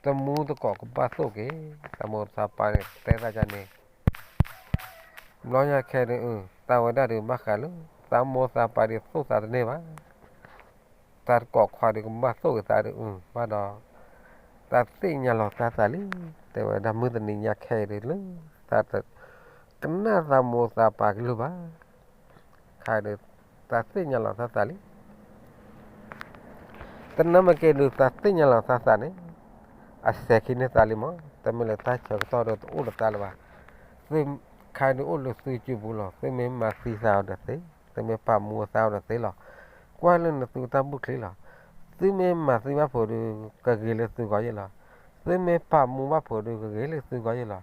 တမူတကိးကဘၣ်သိၣ်က့ၤ, သးမိၢ်သးပၢ်န့ၣ်တဲသးကန့ၣ် ဘျီညါခဲဒုး တၢ်ဝဲဒၣ်ဒုးဘၣ်ဃးလၢ သးမိၢ်သးပၢ်ဒုးသိၣ်သးတန့ၢ်ဘၣ်, တၢ်တကိးခွါဒုးကဘၣ်သိၣ်က့ၤသးဒုး ဘၣ်ဒီး, တၢ်သ့ၣ်ညါလီၤတၢ်သးလံ, တဲဝဲဒၣ်မုၢ်တနံၤညါခဲအံၤဒုးလၢ, တၢ်တ, ကနၣ်သးမိၢ်သးပၢ်ကလုၢ်ဘၣ်, ခဲဒုး, တၢ်သ့ၣ်ညါလီၤတၢ်သးလံ တနၢ်မ့ၢ်က့ၤဒုး တၢ်သ့ၣ်ညါလီၤတၢ်သးန့ၣ်, အစဲၤခံန့ၢ်သးလံမး, တမ့ၢ်လၢတၢ်ဆၢကတီၢ်ဒီးတအိၣ်ဒီးသးလၢၤဘၣ်. သုခါဒုးအိၣ်လၢသုစုပူၤလီၤ. သုမ့ၢ်မၤသံသးအီၤဒီးသ့, သုမ့ၢ်ပာ်မူသးအီၤဒီးသ့လီၤ. ကွၢ်လၢနသုတၢ်ဘူၣ်ချံလီၤ. သုမ့ၢ်မၤသံဘၣ်ဖုးဒီး ကဂ့ၤလၢသုဂီၢ်ယ့ၢ်လီၤ. သုမ့ၢ်ပာ်မူဘၣ်ဖုးဒီး ကဂ့ၤလၢသုဂီၢ်ယ့ၢ်လီၤ.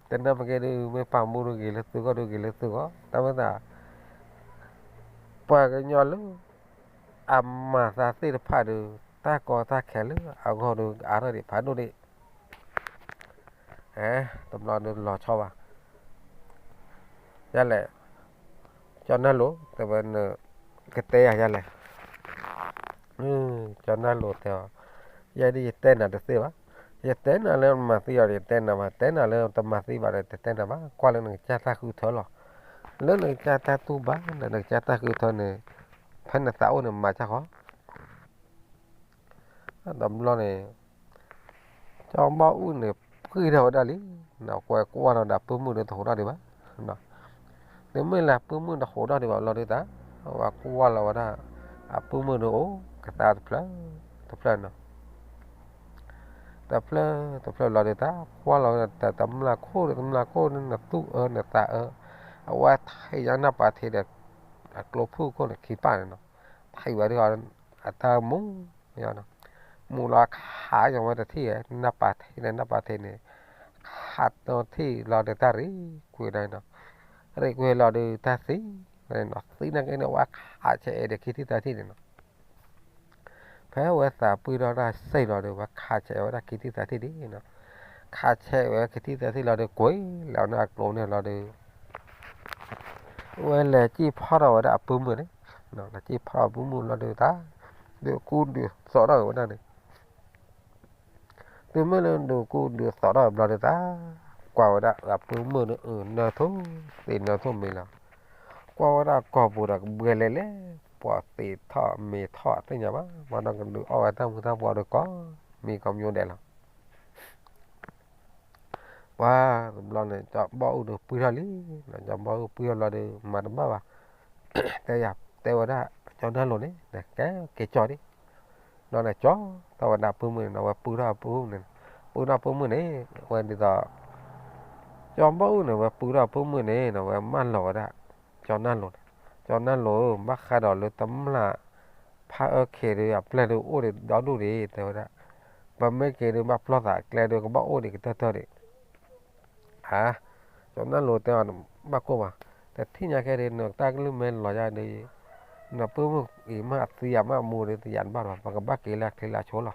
တနၢ်ပကဲဒုး မ့ၢ်ပာ်မူဒီးဂ့ၤလၢသုဂီၢ်ဒီး ဂ့ၤလၢသုဂီၢ်, တၢ်မ့ၢ်သး ပှၤကညီလၢ အမၤသးသ့ၣ်တဖၣ်ဒီး တၢ်ကီတၢ်ခဲလၢအဂီၢ်ဒီး အါထီၣ်ဒံးဖးဒိၣ်ဒံး. တဘျီဒီးလီၤဆီဘၣ်. ယလဲၣ်, ကၠီနၢ်လိၤ တဲဝဲ, ကတဲယၤယလဲၣ်. ကၠီနၢ်လိၤတဲအီၤ, ယဲဒ်ယတဲနၤတသ့ဘၣ်. ယတဲနၤလၢမၤသံအီၤဒီး ယတဲနၤဘၣ်, တဲနၤလၢတမၤသံဘၣ်ဒီး တတဲနၤဘၣ်. ကွၢ်လၢနကစၢ်တၢ်ဃုထၢလီၤ. လၢနကစၢ်တၢ်တူၢ်ဘၣ် နကစၢ်တၢ်ဃုထၢန့ၣ် ဖဲနသးအိၣ်န့ၣ် မၤစၢ်ဃီ. တဘျီန့ၣ် ကၠီဘီၣ်အူၣ်န့ၣ် ပှံၢ်ထီၣ်ဝဲဒၣ်လံ, ကွဲကွၢ်လီၤဒီးအပုၢ်မုၣ်ဒီးတဟိးထီၣ်ဒံးဘၣ်. တမ့ၢ်လၢအပုၢ်မုၣ်တဟိးထီၣ်ဒံးဘၣ်ဘျီဒုးတၢ်, ဝဲကွၢ်လီၤဝဲဒၣ် အပုၢ်မုၣ်ဒီးအိၣ်ကသါတဖျၢၣ်တဖျၢၣ်နီၤ. တဖျၢၣ်တဖျၢၣ်ဘျီဒုးတၢ် ကွၢ်လီၤဝဲဒၣ်တမျၢ်ခိၣ်ဒီးတမျၢ်ခိၣ်န့ၣ် နသူၣ်အၢနသးအၢ, အဝဲထံၣ်ညါနၢ်ပၤထံဒီး အကျိဖုၣ်ခိၣ်န့ၣ်ခံပၢ်န့ၣ်နီၤ, ထံၣ်ဝဲဒၣ် အတၢ်မူ မူလီၤခးကီဝဲတထံၣ်, နၢ်ပၤထံန့ၣ် နၢ်ပၤထံန့ၣ် ခးတထံၣ်လီၤဒီးတၢ်ရံၣ်ကွံာ်ဝဲဒၣ်နီၤ, ရံၣ်ကွံာ်လီၤဒီးတၢ်သံဝဲနီၤ, သံနာ်က့န့ၣ် ဝဲခးဆဲးအဲၣ်ဒီးခံထံၣ်သၢထံၣ်န့ၣ်နီၤ. ဖဲဝဲသးပှံၢ်ထီၣ်တၢ်စ့ၢ်လီၤဒီး ဝဲခးဆဲးဝဲဒၣ်ခံထံၣ်သၢထံၣ်ဒ်နီၤ, ခးဆဲးဝဲခံထံၣ်သၢထံၣ်လီၤဒီး ကွံာ်လီၤန့ၣ်အကျိန့ၣ်လီၤဒီး ဝဲလဲၤစံၣ်ဖီၣ်ထီၣ်ဝဲဒၣ်အပုၢ်မုၣ်န့ၣ်, လဲၤစံၣ်ဖီၣ်ထီၣ်အပုၢ်မုၣ်လီၤဒီးတၢ်, ဒုးကူဒုးသိးထီၣ်ဝဲဒၣ်န့ၣ်, တုၤမ့ၢ်လၢဒုးကူဒုးသိးထီၣ်ဘျီဒုးတၢ်, ကွၢ်ဝဲဒၣ်အပုၢ်မုၣ်န့ၣ် အနၢထူၣ်သ့ၣ်နၢထူၣ်မံၤလီၤ, ကွၢ်ဝဲဒၣ်ကီၢ်ပူၤဒီးကဘှဲလဲၤလဲၤ, ပှၤသ့ၣ်ထီၣ်မ့ၤထီၣ်သ့ၣ်ညါဘၣ်, ဘၣ်ဒီးကဒုးအီၣ်ဝဲတၢ်မူၤတၢ်ဘှီးဒီးကိးမံၤကိးမံၤဒဲးလီၤ. ပှၤတဘျီန့ၣ် ကၠီဘီၣ်အူၣ်ဒီးပှံၢ်ထီၣ်လံ, ကၠီဘီၣ်အူၣ်ပှံၢ်ထီၣ်ဘျီဒီး မၤတဘၣ်ဘၣ်, တဲယၤတဲဝဲဒၣ် ကၠီနၢ်လိၤန့ၣ် ကဲက့ၤကၠီဒံး, ဘျီန့ၣ် ကၠီထီၣ်ဝဲဒၣ်အပုၢ်မုၣ်န့ၣ်နီၤ, ဝဲပုၢ်ထီၣ်အပုၢ်န့ၣ်, ပုၢ်ထီၣ်အပုၢ်မုၣ်န့ၣ်, ဝဲဒ်သိး ကၠီဘီၣ်အူၣ်န့ၣ် ဝဲပုၢ်ထီၣ်အပုၢ်မုၣ်န့ၣ်နီၤ, ဝဲမၢလီၤဝဲဒၣ် ကၠီနၢ်လိၤန့ၣ်, ကၠီနၢ်လိၤဧၢ, ဘၣ်ဃးဒီးလၢတမျၢ် ဖးအၢခ့ဒီးအပျဲၢ်ဒီးအိၣ်ဒံးဒီဒူၣ်ဒံး တဲဝဲဒၣ်, ပမ့ၢ်က့ၤဒီးဘၣ်ပျီၢ်သးအကျဲဒီးကဘၣ်အိၣ်ဒံးကတၢၢ်တၢၢ်ဒံး, ဧါ, ကၠီနၢ်လိၤတဲအီၤ ဘၣ်ကိၢ်ဘၣ်, တထံၣ်ညါခဲဒုး နတၢ်ကလုၢ်မဲလီၤယၤဒီး နပုၢ်မုၣ်အံၤမ့ၢ်အသံယၤမ့ၢ်အမူဒီး တယၤတဘၣ်ဘၣ်, ပကဘၣ်က့ၤလၢအချ့လၢအဆိလီ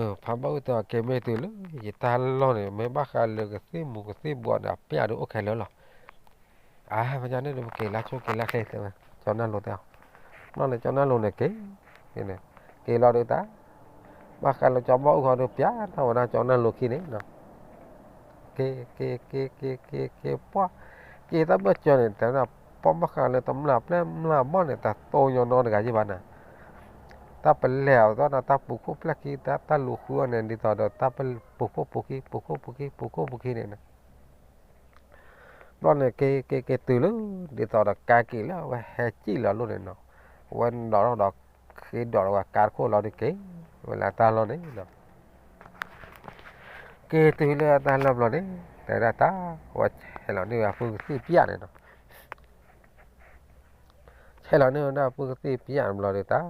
ၤ. ဖးဘီၣ်အူၣ်တဲအီၤ က့ၤမ့ၢ်တုၤလၢ ယတၢ်လီၢ်န့ၣ် မ့ၢ်ဘၣ်ဃးလၢကသ့ၣ်မူၤကသ့ၣ်ဘှီးန့ၣ် အပျဲၢ်ဒီးအိၣ်ခဲလၢာ်လီၤ. အါ မ့ၢ်န့ၣ်ဒီး ပက့ၤလၢဆိက့ၤလၢချ့တဲဝဲ, ကၠီနၢ်လိၤတဲအီၤ, ဘျီန့ၣ် ကၠီနၢ်လိၤန့ၣ်က့ၤ, က့ၤလီၤဒီးတၢ်, ဘၣ်ဃးလၢကၠီဘီၣ်အူၣ်ဃီဒီး ပျဲထီၣ်ဝဲဒၣ်ကၠီနၢ်လိၤခံန့ၣ် က့ၤ က့ၤ က့ၤ က့ၤ က့ၤ က့ၤ ပှၢ်, က့ၤတၢ်ဘၢၣ်စၢၤန့ၣ် တဲဝဲဒၣ် ပှၢ်ဘၣ်ဃးလၢတမျၢ်ပျဲၢ်မျၢ်ဘီၣ်န့ၣ် တတိၢ်ညီနီတဂၤယံၣ်ဘၣ်နၤ, တၢ်ပလဲၤအီၤသီၣ်ဒီး တၢ်ပူၤခိၣ်ပျဲၢ်ခံ တၢ်လူၤဃုအီၤန့ၣ် ဒ်သိးဒီးတၢ်ပူၤခိၣ်ပူၤခံ ပူၤခိၣ်ပူၤခံ ပူၤခိၣ်ပူၤခံန့ၣ် ဘျီန့ၣ် က့ၤ က့ၤ က့ၤတုၤလၢ ဒ်သိးဒီးကါက့ၤလၢ အဝဲဟဲစံၣ်လီၤလိၣ်န့ၣ်နီၤ, အဝဲဒိးထီၣ်ဒီး ဃ့ဒိးလီၤဝဲကါတခိၣ်လီၤဒီးက့ၤ ဝဲလၢတၢ်လီၢ်န့ၣ်နီၤ, က့ၤတုၤလၢတၢ်လီၢ်ဘျီန့ၣ် တဲဝဲဒၣ်တၢ် အဝဲဆဲးလီၤန့ၢ်ဝဲအပုၢ်ကသံၣ်ပျၢ်န့ၣ်နီၤ ဆဲးလီၤန့ၢ်ဝဲဒၣ်ပုၢ်ကသံၣ်ပျၢ်ဘျီဒီးတၢ်,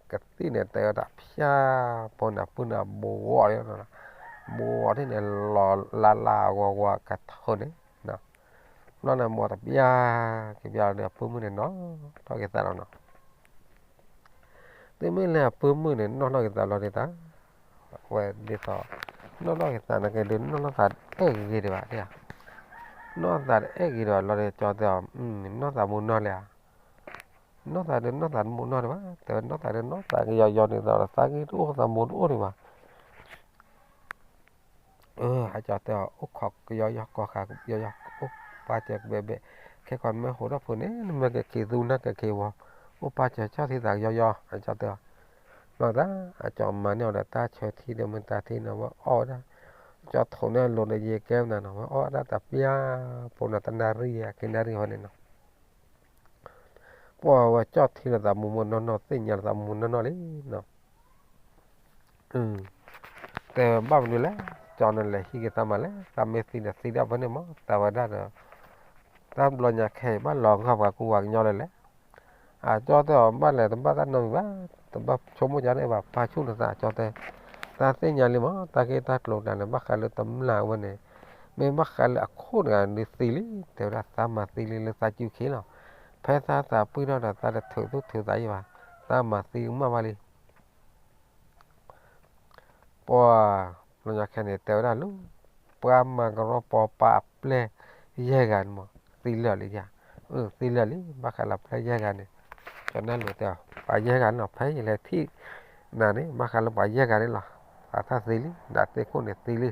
ကသံၣ်န့ၣ်တဲဝဲဒၣ်ဖၠၣ်, ဖိန့ၣ်ပုၢ်န့ၣ်ဘှီး, ဘှီးထံၣ်န့ၣ် လီၤလါလါဂီၤဂီၤကထိန့ၣ်, ဘျီန့ၣ်ဘှီးတပျၢ်, ကပျၢ်လီၤဒီးအပုၢ်မုၣ်န့ၣ် နီၣ်ထီၣ်က့ၤသးလီၤနီၤ တုၤမ့ၢ်လၢအပုၢ်မုၣ်န့ၣ် နီၣ်ထီၣ်က့ၤသးလီၤဒ်တၢ်, ဝဲဒ်သိး နီၣ်ထီၣ်က့ၤသးနာ်က့ဒုး နီၣ်ထီၣ်သးတအဲၣ်ဂ့ၤဒံးဘၣ်, နီၣ်သးတအဲၣ်ဂ့ၤဒံးဘၣ်လီၤဒီး ကၠီတဲအီၤ, နီၣ်သးမူနီၢ်လဲၣ်ဧါ, နီၣ်သးဒုးနီၣ်သးတမူနီၢ်ဒံးဘၣ်, တဲဝဲနီၣ်သးဒုးနီၣ်သးကယီယီန့ၣ်ဒီး သးဂ့ၢ်တအိၣ်သးမူတအိၣ်ဒံးဘၣ် အကၠီတဲအီၤ အိၣ်ခိးကယီယီ ကီၢ်ဃာ်ကယီယီ အိၣ်ပာ်စၢၤကဘဲဘဲ, ခဲကီးနမ့ၢ်ဟိးထီၣ်ဖိန့ၣ် နမ့ၢ်ကက့ၤသူနၢ်ကက့ၤဝီ, အိၣ်ပာ်စၢၤဆီၣ်ထံသးကယီယီ အကၠီတဲအီၤ, ဘျီတၢ် အကၠီမၤန့ၢ်အီၤဒီးတၢ်ဆၢထံဒီးမ့ၢ်တၢ်ထံန့ၣ် ဝဲအီၣ်ဝဲဒၣ်, ကၠီထိးန့ၢ်အလိၤဒီးယဲကဲမနုၤနီၤ ဝဲအီၣ်ဝဲဒၣ်တပျၢ်ဖိန့ၣ် တနၣ်ရံၣ်အက့ၤနၣ်ရံၣ်ဝဲန့ၣ်နီၤ ပှၤဝဲကၠီထံလီၤသးမူမူနီၢ်နီၢ် သ့ၣ်ညါလီၤသးမူနီၢ်နီၢ်လံနီၤ. တဲဘၣ်မနုၤလဲၣ်, ကၠီန့ၣ်လဲၤဟံးက့ၤသးမၤလဲၣ်, သးမ့ၢ်သံဒီးသံဒၣ်ဖဲန့ၣ်မး သးဝဲဒၣ်ဒီး တၢ်ဘျီညါခဲအံၤ ဘၣ်လီၤဂာ်ပှၤကူပှၤကညီလၢလဲၣ်. အကၠီတဲအီၤ ဘၣ်လဲၤတဘၣ်တၢ်နီတမံၤဘၣ်, တဘၣ်ဆိကမိၣ်ကၠီန့ၣ်ဘၣ်, ပာ်ဆူၣ်နသး ကၠီတဲ, တၢ်သ့ၣ်ညါလံမး တၢ်ဂ့ၢ်တၢ်ကျိၤတၢ်န့ၣ် ဘၣ်ဃးလၢတမျၢ်ဝဲန့ၣ်, မ့ၢ်ဘၣ်ဃးလၢအခိၣ်တဂၤဒုးသံလံ, တဲဝဲဒၣ်သးမၤသံလံလၢသးစုခံလီၤ. ဖဲသးသးပှံၢ်ထီၣ်ဒီး သးတထုးသူၣ်ထုးသးယံၤဘၣ်, သးမၤသံကမၣ်ဘၣ်လံ. ပှၤ ဘျီညါခဲန့ၣ် တဲဝဲဒၣ်လၢ ပှၤမၤကရီပီပာ်အပျဲၢ်ယဲၢ်ဂၤန့ၣ်မး သံလၢာ်လံယါ, အၢ သံလၢာ်လံ ဘၣ်ဃးလၢပျဲၢ်ယဲၢ်ဂၤန့ၣ်, ကၠီနၢ်လိၤတဲအီၤ ပှၤယဲၢ်ဂၤန့ၣ်လီၤ ဖဲယလဲၤထံၣ်နၤန့ၣ် ဘၣ်ဃးလၢပှၤယဲၢ်ဂၤန့ၣ်လီၤ, အသးသံလံ နသ့ၣ်ခိၣ်န့ၣ်သံလံ.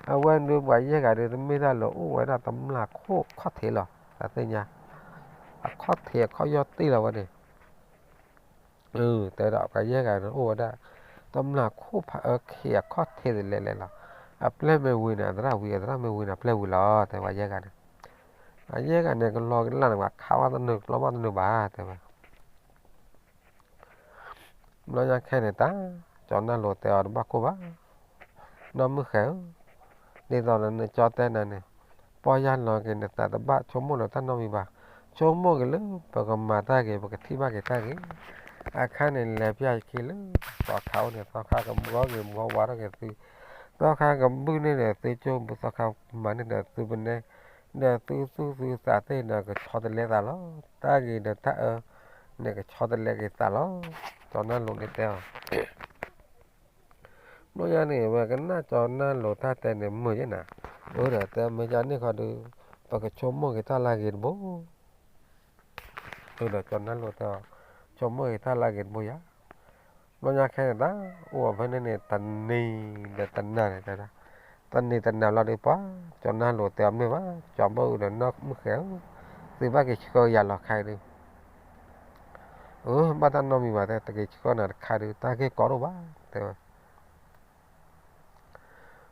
အဝဲဒုးပှၤယဲၢ်ဂၤဒုး တမ့ၢ်တၢ်လၢအိၣ်ဝဲဒၣ်တမျၢ်ခိၣ်ခီၣ်ထံးလီၤ, သးသ့ၣ်ညါ, အခီၣ်ထံးအခီၣ်ယီၢ်တံၢ်လီၤဝဲန့ၣ် တဲဝဲဒၣ်ပှၤယဲၢ်ဂၤန့ၣ် အိၣ်ဝဲဒၣ် တမျၢ်ခိၣ်ဖးအၢခံအခီၣ်ထံးတလဲၤလဲၤလီၤ. အပျဲၢ်မ့ၢ်ဝံၤန့ၣ် အသရၣ်ဝံၤ အသရၣ်မ့ၢ်ဝံၤန့ၣ် အပျဲၢ်ဝံၤလီၤ တဲဝဲယဲၢ်ဂၤန့ၣ်, အယဲၢ်ဂၤန့ၣ် ကလီကလၢ်န့ၣ် ပှၤခးဘၣ်တနုာ် ကျီဘၣ်တနုာ်ဘၣ် တဲဝဲ ဘျီညါခဲန့ၣ်တၢ် ကၠီနၢ်လိၤတဲအီၤတဘၣ်ကိၢ်ဘၣ်, နီၢ်မုၣ်ဃဲဧၢ, ဒ်သိးလၢနကၠီတဲနၤန့ၣ်, ပီၢ်ယၢ်လီၤက့ၤနသးတဘၣ်ဆိကမိၣ်လၢတၢ်နီတမံၤဘၣ်, ဆိကမိၣ်က့ၤလၢပကမၤတၢ်ဂ့ၤ ပကထံၣ်ဘၣ်က့ၤတၢ်ဂ့ၤ, အခါန့ၣ် လဲၤပျၢ်ယခံလၢ သီခါအိၣ်န့ၣ် သီခါကဘှီဂ့ၤဘှီဝါထီၣ်က့ၤသု, သီခါကဘုၣ်န့ၢ်ဒီးသုကၠိဘု သီခါမၤန့ၢ်ဒီးသုပနဲ, ဒီးသုသူၣ်သုသးသ့ၣ်ဒီး ကဆီတလဲသးလီၤ, တၢ်ဂ့ၤဒီးတၢ်အၢန့ၣ် ကဆီတလဲက့ၤသးလီၤ, ကၠီနၢ်လိၤန့ၣ်တဲအီၤ ဘျီညါန့ၣ် ဝဲကနၣ်ကၠီနၢ်လိၤတၢ်တဲန့ၣ် မုာ်ယဲၢ်နၤ, အၢဒီးတဲမ့ၢ်ယါန့ၣ်ခီဒုး ပကဆိကမိၣ်က့ၤတၢ်လၢအဂ့ၤတဘိ, အၢဒီးကၠီနၢ်လိၤတဲအီၤ ဆိကမိၣ်က့ၤတၢ်လၢအဂ့ၤတဘိယါ, ဘျီညါခဲန့ၣ်တၢ် အိၣ်ဝဲဖဲန့ၣ်န့ၣ် တနံၤဒီးတနၤန့ၣ်တဲဒၣ်, တနံၤတနၤလီၤဒုးပှၤ ကၠီနၢ်လိၤတဲအီၤမ့ၢ်ဘၣ် ကၠီဘီၣ်အုၣ်ဒီးနီၢ်မုၣ်ဃဲဧၢ, သုဘၣ်က့ၤဆှၢယၤလီၤခါအံၤဒုး အၢ ဘၣ်တၢ်နီတမံၤဘၣ် တၢ်တက့ၤဆှၢနၤတခါဒုး တၢ်ဂ့ၢ်ကီဒိၣ်ဘၣ် တဲဝဲ.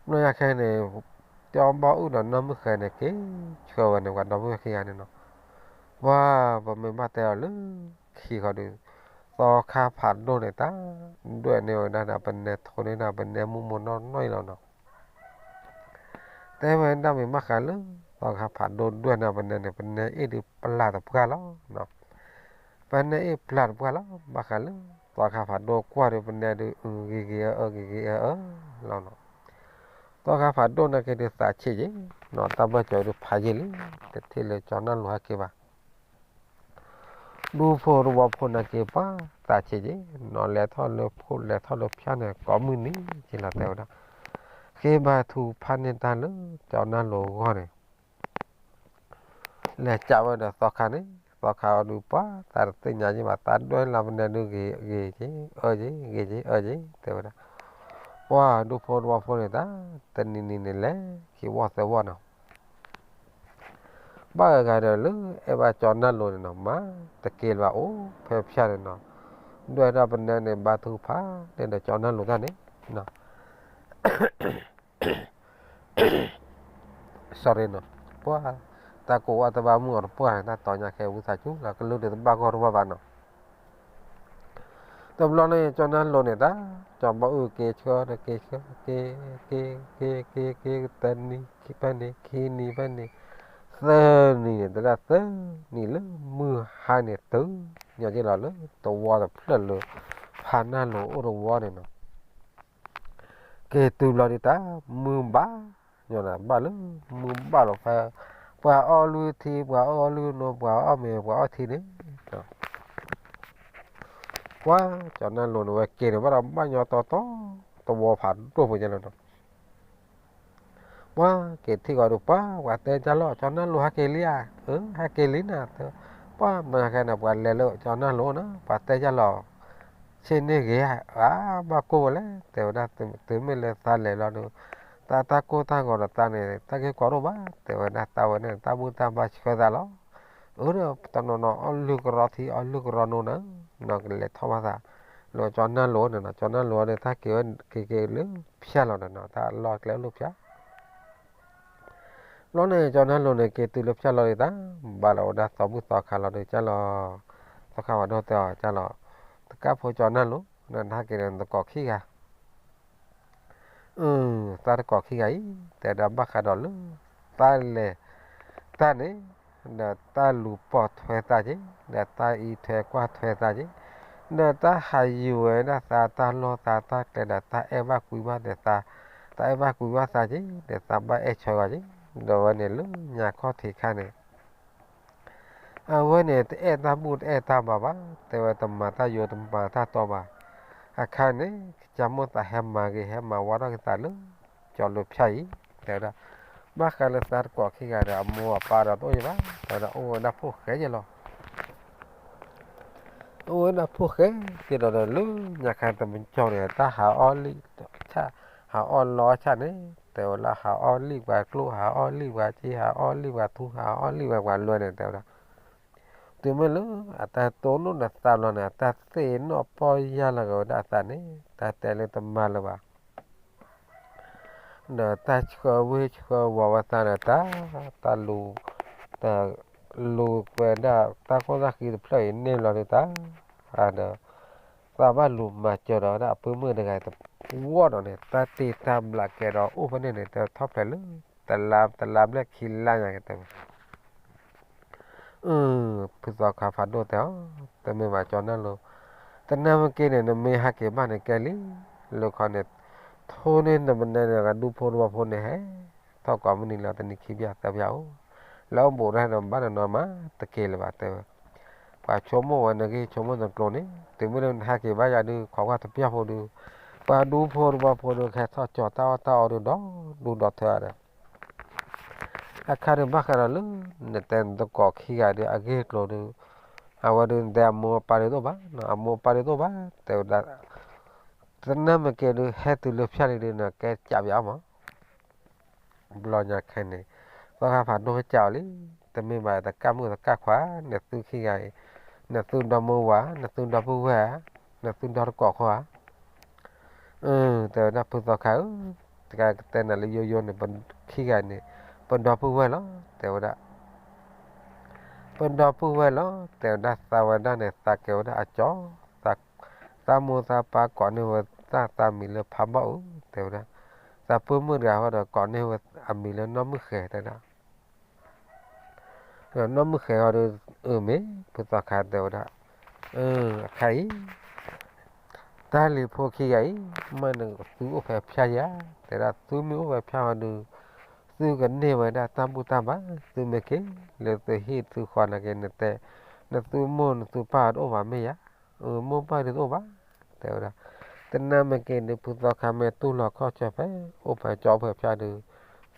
ဘျီညါခဲန့ၣ် ကၠီဘီၣ်အုၣ်ဒီးနီၢ်မုၣ်ဃဲန့ၣ် က့ၤဆှၢဝဲန့ၣ် ပှၤဒီပုၢ်ဝဲၢ်ခံဂၤန့ၣ်နီၤ, ပှၤပမ့ၢ်ဘၣ်တဲအီၤလၢခံဃီဒုး သီခါဖးဒိၣ်န့ၣ်တၢ် ဒွဲၣ်န့ၢ်ဝဲဒၣ်ဒီးပနဲ ထိးန့ၢ်ဒၣ်ပနဲမူးမူးနီၢ်နီၢ်အံၤလီၤနီၤ. တဲဝဲဒၣ်မ့ၢ်ဘၣ်ဃးလၢ သီခါဖးဒိၣ်ဒွဲၣ်န့ၢ်ပနဲန့ၣ် ပနဲအ့ၣ်ဒုးပျၢ်တပှၢ်လီၤ. ပနဲအ့ၣ်ပျၢ်တပှၢ်လီၤ ဘၣ်ဃးလၢ သီခါဖးဒိၣ်ကွၢ်ဒုးပနဲဒုး ဂ့ၤဂ့ၤအၢအၢ ဂ့ၤဂ့ၤအၢအၢလီၤနီၤ. သီခါဖးဒိၣ်နာ်က့ဒုးသးဆံးက့ၤနီၤ တၢ်ဘၢၣ်စၢၤဒုးဖးယံာ်လံ တထံၣ်လၢကၠီနၢ်လိၤဟဲက့ၤဘၣ် ဒူဖိသဝီဖိနာ်က့ၤပှၤသးဆံးက့ၤနီၤ လဲၤထီၣ်လၢဖှိၣ်လဲၤထီၣ်လၢဖၠၣ်န့ၣ် ကိးမုၢ်နံၤက့ၤလီၤတဲဝဲဒၣ်, ဃ့ဘါထုကဖၣ်န့ၢ်တၢ်လၢကၠီနၢ်လိၤအဂီၢ်န့ၣ် လဲၤကးဝဲဒီးသီခါန့ၣ် သီခါအီၤဒုးပှၤသးတသ့ၣ်ညါယံၤဘၣ် သးဒွဲၣ်လၢပနဲဒုးဂ့ၤဂ့ၤက့ၤ အၢက့ၤ ဂ့ၤက့ၤအၢက့ၤ တဲဝဲဒၣ်, ပှၤဒူဖိသဝီဖိန့ၣ်တၢ် တနံၤနံၤန့ၣ် လဲၤခံဝီၢ်သၢဝီၢ်နီၤ ဘၣ်ဂၤဂၤဒီးလၢအဲၣ်ဘၣ်ကၠီနၢ်လိၤန့ၣ်နီၤ မၤတက့ၢ်လၢၤဘၣ်အိၣ်ဖဲဖၠၣ်န့ၣ်နီၤ, ဒွဲၣ်ဒၣ်ပနဲန့ၣ် ဘါထုကဖၣ်န့ၣ်ဒီးကၠီနၢ်လိၤတၢ်န့ၣ်နီၤ sorry နီၤ, ပှၤ တၢ်ကိးဝဲတဘၣ်မုၢ်အီၤတပှၢ်န့ၣ် တၢ်တီညါခဲဝံသးစူၤလီၤ ကလုၢ်ဒုးတဘၣ်ဂီၢ်တဝီဘၣ်နီၤ တဘျီန့ၣ် ကၠီနၢ်လိၤန့ၣ်တၢ် ကၠီဘီၣ်အုၣ်က့ၤဆှၢဒီးက့ၤဆှၢ က့ၤ က့ၤ က့ၤ က့ၤ က့ၤ တနံၤဖဲန့ၣ် ခံနံၤဖဲန့ၣ် သၢနံၤန့ၣ် တဒၣ်သၢနံၤလၢမုၢ်ဟါန့ၣ်တုၤညီက့ၤလီၤလၢ တဝီတဖျၢၣ်လၢ ဖးနၢ်လိၤအိၣ်တဝီန့ၣ်နီၤ က့ၤတုၤဘျီဒုးတၢ် မုၢ်ဘၣ်ညီနၤ ဘၣ်လၢ မုၢ်ဘၣ်လီၤဖဲ ပှၤအီၣ်လုၢ်ထံ ပှၤအီၣ်လုၢ်နိ ပှၤအီၣ်မ့ၤ ပှၤအီၣ်ထံန့ၣ် ပှၤကၠီနၢ်လိၤန့ၣ် ဝဲက့ၤန့ၣ် ဘၣ်ဒီးဘၣ်ညီတီတီ တဝီဖးဒိၣ်ပူၤညါလီၤနီၤ ပှၤက့ၤထံၣ်ဃီဒီး ပှၤ ပှၤတဲတၢ်လီၤ ကၠီနၢ်လိၤဟဲက့ၤလံဧါ, အၢ ဟဲက့ၤလံနၤ, ပှၤမၤခဲန့ၣ် ပှၤလဲၤလၢကၠီနၢ်လိၤန့ၣ် ပှၤတဲတၢ်လီၤ ဆ့န့ၢ်ဂ့ၤ အါ ဘၣ်ကိၢ်ဝဲလဲၣ် တဲဝဲဒၣ် တုၤမ့ၢ်လၢသးလဲၤလီၤဒီး တၢ်တၢ်ကိၢ်တၢ်ဂီၤဒီးသးန့ၣ် တၢ်ဂ့ၢ်ကီဒိၣ်ဘၣ် တဲဝဲဒၣ် သးဝဲန့ၣ် တၢ်ဘူၣ်တၢ်ဘါဆှၢသးလီၤ အၢ တနီၤနီၤအီၣ်လုၢ်ကရီထံ အီၣ်လုၢ်ကရီနိန့ၣ် နီၢ်ကလဲၤထီၣ်ဘၣ်သး လၢကၠီနၢ်လိၤန့ၣ်နီၤ ကၠီနၢ်လိၤန့ၣ် တၢ်က့ၤဝဲက့ၤက့ၤလၢဖၠၣ်လီၤဒီးနီၤ တၢ်လီၢ်ကျဲအိၣ်လၢဖၠၣ် ဘျီန့ၣ် ကၠီနၢ်လိၤန့ၣ် က့ၤတုၤလၢဖၠၣ်လီၤဒုးတၢ် ဘၣ်လီၤဝဲဒၣ်သီဘူၣ်သီခါလီၤဒုး ကၠၢ်လီၤ သီခါဝဲဒိၣ်တဲအီၤ ကၠၢ်လီၤ တကၢ်ဖိကၠီနၢ်လိၤ ဒီးနဟဲက့ၤဒီးနသကိးခံဂၤ အ သးတကိးခံဂၤအံၤ တဲဝဲဒၣ်ဘၣ်ဃးဒီးလၢ သးလဲၤ တၢ်န့ၣ် ဒီးတၢ်လူၤပိာ်ထွဲသးက့ၤ ဒီးတၢ်အံးထွဲကွၢ်ထွဲသးက့ၤ ဒီးတၢ်ဟးယုာ်ဝဲဒၣ်သးတၢ်လီၢ်သးတၢ်ကျဲဒီးတၢ်အဲၣ်ဘၣ်ကွံဘၣ်ဒီးသး တၢ်အဲၣ်ဘၣ်ကွံဘၣ်သးက့ၤ ဒီးသးဘၣ်အဲၣ်ဆၢဂီၤက့ၤ ဒီးဝဲန့ၣ်လၢညါခီၣ်ထံးခါန့ၣ် အဝဲန့ၣ်တအဲၣ်တၢ်ဘူၣ်တအဲၣ်တၢ်ဘါဘၣ် တဲဝဲတမၤတၢ်ယိတမၤတၢ်တီဘၣ် အခါန့ၣ် ကစၢ်မိၣ်သးဟဲမၤဂ့ၤ ဟဲမၤဝါထီၣ်က့ၤသးလၢ ကၠီၤလၢဖၠၣ်အံၤ တဲဝဲဒၣ် ဘၣ်ဃးလၢသးတကိးခံဂၤဒီး အမိၢ်အပၢ်ဒီးတအိၣ်ယံၤဘၣ် တဲဝဲဒၣ်အိၣ်ဝဲဒၣ်ဖိၣ်ဃဲယဲလီၤ အိၣ်ဝဲဒၣ်ဖိၣ်ဃဲက့ၤဒီး လၢညါခါတမံၤကၠီၤန့ၣ် တၢ်ဟးအီၣ်လံၣ်ဆၣ် ဟးအီၣ်လီအီၣ်ဆၣ်န့ၣ် တဲဝဲလၢဟးအီၣ်လံၣ်ပှၤကျိၣ် ဟးအီၣ်လံၣ်ပှၤစ့ ဟးအီၣ်လံၣ်ပှၤထူ ဟးအီၣ်လံၣ်ပှၤပှၤလွဲန့ၣ် တဲဝဲဒၣ် တုၤမ့ၢ်လၢ အတၢ်တိၢ်နီၣ်ဒီးသးလီၤန့ၣ် အတၢ်သ့ၣ်နီၣ်ပီၢ်ယၢ်လီၤက့ၤဝဲဒၣ်အသးန့ၣ် တၢ်တဲလၢတမၤလၢၤဘၣ် ဒီးတၢ်ဆှၢဝ့ၢ်ဆှၢဝီၤဝဲသးန့ၣ် တၢ် တၢ်လူၤ တၢ်လူၤကွဲးဒၣ်တၢ်ကီၢ်တၢ်ဃံတဖျၢၣ်အံၤန့ၣ်လီၤဒီးတၢ် ဒီး သးဘၣ်လူၤမၤစၢၤဒီးဝဲဒၣ်အပုၢ်မုၣ်တဂၤအံၤတဝီဒီးန့ၣ် တၢ်တ့တၢ်ဘျးကဲဒီးအိၣ်ဖဲန့ၣ်န့ၣ် တဲထီၣ်ဖျဲးလၢ တလါ တလါဘျဲၣ်ခံလါညါက့ၤတဲဝဲ ဖုသီခါဖးဒိၣ်တဲအီၤ, တမ့ၢ်ဘၣ်ကၠီၤနၢ်လိၤ, တနၢ်မ့ၢ်က့န့ၣ် နမ့ၢ်ဟဲက့ၤဘၣ်န့ၣ်ကဲလံ, လၢခီန့ၣ်, ထိၣ်န့ၢ်နမနဲန့ၣ် ဒူဖိတဝီဖိန့ၣ်ဟဲ, ထီၣ်ကိးမုၢ်နံၤလၢတနံၤခံဘျဲၣ်သၢဘျဲၣ်အိၣ်, လၢအအိၣ်ဘူးတၢ်ဒီးဘၣ်နီၤနီၤမး တက့ၤလၢၤဘၣ်တဲဝဲ, ပှၤဆိကမိၣ်ဝဲနဂ့ၢ်ဆိကမိၣ်နကျိၤန့ၣ် တုၤမ့ၢ်လၢနဟဲက့ၤဘၣ်ယၤဒုး ခိးကွၢ်တပျၢ်ဖိဒုး, ပှၤဒူဖိတဝီဖိဒုး ကဟဲထီၣ်ကၠီၤတၢ်အီၣ်တၢ်အီဒုး ဒီဒူၣ်ဒီထၢဒီး အခါဒုးဘၣ်ဃးဒီးလၢ နတဲနသကိးခံဂၤဒုး အဂ့ၢ်အကျိၤဒုး, အဝဲဒုးနတဲအမိၢ်အပၢ်ဒုးတအိၣ်ဘၣ်, အမိၢ်အပၢ်ဒုးတအိၣ်ဘၣ်, တဲဝဲဒၣ်, တနၢ်မ့ၢ်က့ဒုး ဟဲတုၤလၢဖၠၣ်လံဒုး နကဲကးပယီၤအီၤမး, ဘျီညါခဲန့ၣ်, သီခါဖးဒိၣ်ကးအီၤလံ, တမ့ၢ်ဘၣ်တကးမုၣ်တကးခွါ, နသုခံဂၤအံၤ, နသုဒီမုၢ်ဝၤ, နသုဒီပုၢ်ဝဲၢ်ဧါ, နသုဒီတကိးဃီဧါ အ တဲဝဲဒၣ်ဖုသီခါဧၢ, တကးကတဲနၤလၢယိယိန့ၣ် ပခံဂၤန့ၣ်, ပဒီပုၢ်ဝဲၢ်လီၤ, တဲဝဲဒၣ်, ပဒီပုၢ်ဝဲၢ်လီၤ, တဲဝဲဒၣ်သးဝဲဒၣ်န့ၣ် သးကဲဝဲဒၣ်အကၠီၤ, သးမိၢ်သးပၢ်ကိးန့ၢ်ဝဲဒၣ်သးမံၤလၢဖးဘီၣ်ဧၢ, တဲဝဲဒၣ်, သးပုၢ်မုၣ်တဂၤဃီဒီးကိးန့ၢ်ဝဲအမံၤလၢနီၢ်မုၢ်ဃဲၤ တဲဝဲဒၣ် နီၢ်မုၢ်ဃဲၤဃီဒီး, အၢ မ့ၢ်ဖုသီခါတဲဝဲဒၣ်, အခါအံၤ, တၢ်လံၤဖိခံဂၤအံၤ, မ့ၢ်နသုအိၣ်ဖဲဖၠၣ်ယၤ, တဲဝဲဒၣ်သုမ့ၢ်အိၣ်ဖဲဖၠၣ်ဃီဒီး, သုကန့ၢ်ဝဲဒၣ်တၢ်ဘူၣ်တၢ်ဘါ, သုမ့ၢ်က့ၤလၢသုဟံၣ်သုဃီနာ်က့ နတဲ, နသုမိၢ်နသုပၢ်တအိၣ်ဘၣ်မ့ၢ်ယၤ, အ မိၢ်ပၢ်ဒုးတအိၣ်ဘၣ် တဲဝဲဒၣ်, တနၢ်မ့ၢ်က့ဒုး ဖုသီခါမ့ၢ်တူၢ်လီၤခီၣ်ဆၢဖဲ, အိၣ်ဖဲကၠီအိၣ်ဖဲဖၠၣ်ဒုး,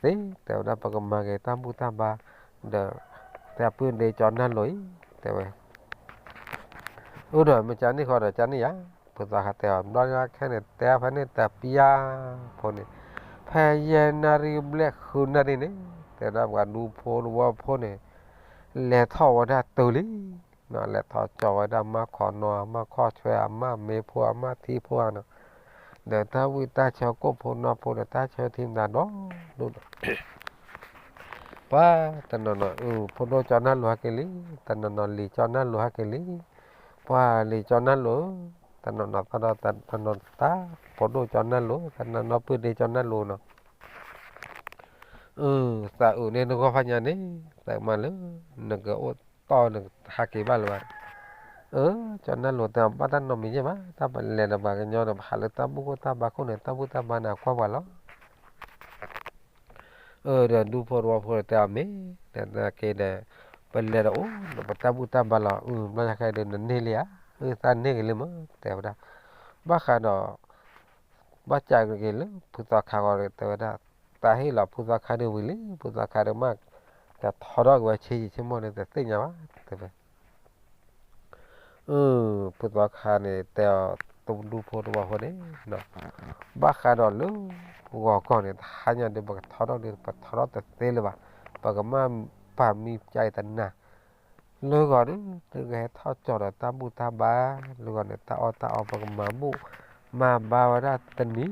သ့တဲဝဲဒၣ် ပကမၤက့ၤတၢ်ဘူၣ်တၢ်ဘါ, ဒီး, သးပုၢ်ဒ့ကၠီၤနၢ်လိၤအံၤ, တဲဝဲ အိၣ်ဒီးမ့ၢ်ကန့ၢ်ဃီဒီးကန့ၢ်ယၤ, ဖုသီခါတဲအီၤ ဘျီညါခဲန့ၣ် တဲအီၤဖဲန့ၣ်တပျၢ်ဖိန့ၣ်, ဖဲယဲၢ်နၣ်ရံၣ်ဘျဲၣ်ဃုနၣ်ရံၣ်န့ၣ်, တဲဝဲဒၣ်ပှၤဒူဖိတဝီဖိန့ၣ်, လဲၤထီၣ်ဝဲဒၣ်တုၤလံ လဲၤထီၣ်ကၠီၤဝဲဒၣ်မါခီနီၤ မါခီဆွဲအမါမ့ၢ်ဖိအမါထံဖိဧါနီၤ, ဒီးတၢ်ဝံၣ်တၢ်ဆၢကိၣ်ဖိနီၢ်ဖိဒီးတၢ်ဆၢထံမတၤဒီး, ဒိၣ်ဒီး, ပှၤတနီၤနီၤ အၢဖိဒိၣ်ကၠီၤနၢ်လိၤဟဲက့ၤလံ, တနီၤနီၤလံၤကၠီၤနၢ်လိၤဟဲက့ၤလံ, ပှၤလံၤကၠီၤနၢ်လိၤ, တနီၤနီၤသီဒီးတနီၤတၢ်, ဖိဒိၣ်ကၠီၤနၢ်လိၤ တနီၤနီၤပုၢ်ဒ့ကၠီၤနၢ်လိၤနီၤ အၢ သးအုးန့ၢ်နဂီၢ်ဖးညါန့ၣ်, သးမၤလၢ, နကအိၣ်တီၢ်နကဟးက့ၤဘၣ်လၢၤဘၣ်, အၢ ကၠီၤနၢ်လိၤတဲအီၤဘၣ်တၢ်နီတမံၤယဲၢ်ဘၣ်, တၢ်ပလဲၤဒီးပှၤကညီဒီးပဟးလၢတၢ်ဘူၣ်ခိၣ်တၢ်ဘါခိၣ်န့ၣ် တၢ်ဘူၣ်တၢ်ဘါန့ၣ်အကွၢ်ပှၤလီၤ အၢ ဒီးဒူဖိတဝီဖိတဲအီၤမ့ၢ်, ဒီးက့ဒီး, ပလဲၤဒီးအိၣ်ဒီးပတၢ်ဘူၣ်တၢ်ဘါလီၤ, အၢ ဘျီညါခဲဒီးနန့ၢ်လံဧါ, အၢ သးန့ၢ်က့ၤလံမ့ၢ် တဲဝဲဒၣ်, ဘၣ်ဃးဒီး ဘၣ်ကးက့ၤလၢဖုသီခါဂီၤဒီးတဲဝဲဒၣ်, တၢ်ဟ့ၣ်လီၤဖုသီခါဒုးဝံၤလံ, ဖုသီခါဒုးမ့ၢ်, ကထီထီၣ်က့ၤဝဲဆ့ယံာ်ဆ့မိၢ်န့ၣ် တသ့ၣ်ညါဘၣ်, တဲဝဲ အၢ ဖုသီခါန့ၣ် တဲအီၤဒူဖိတဝီဖိန့ၣ်, ဘၣ်ဃးဒီးလၢ, ဂီၤကီၢ်န့ၣ် တဟါညါဒုး ပကထီထီၣ်ဒုး ပထီထီၣ်တသ့လၢၤဘၣ်, ပကမၢ်ပာ်မံပျါအံၤတနၤ, လၢဂီၤဒုး သုကဟဲထီၣ်ကၠီၤဒီးတၢ်ဘူၣ်တၢ်ဘါ, လၢဂီၤန့ၣ် တၢ်အီၣ်တၢ်အီပကမၤဘူၣ်, မၤဘါဝဲဒၣ်တနံ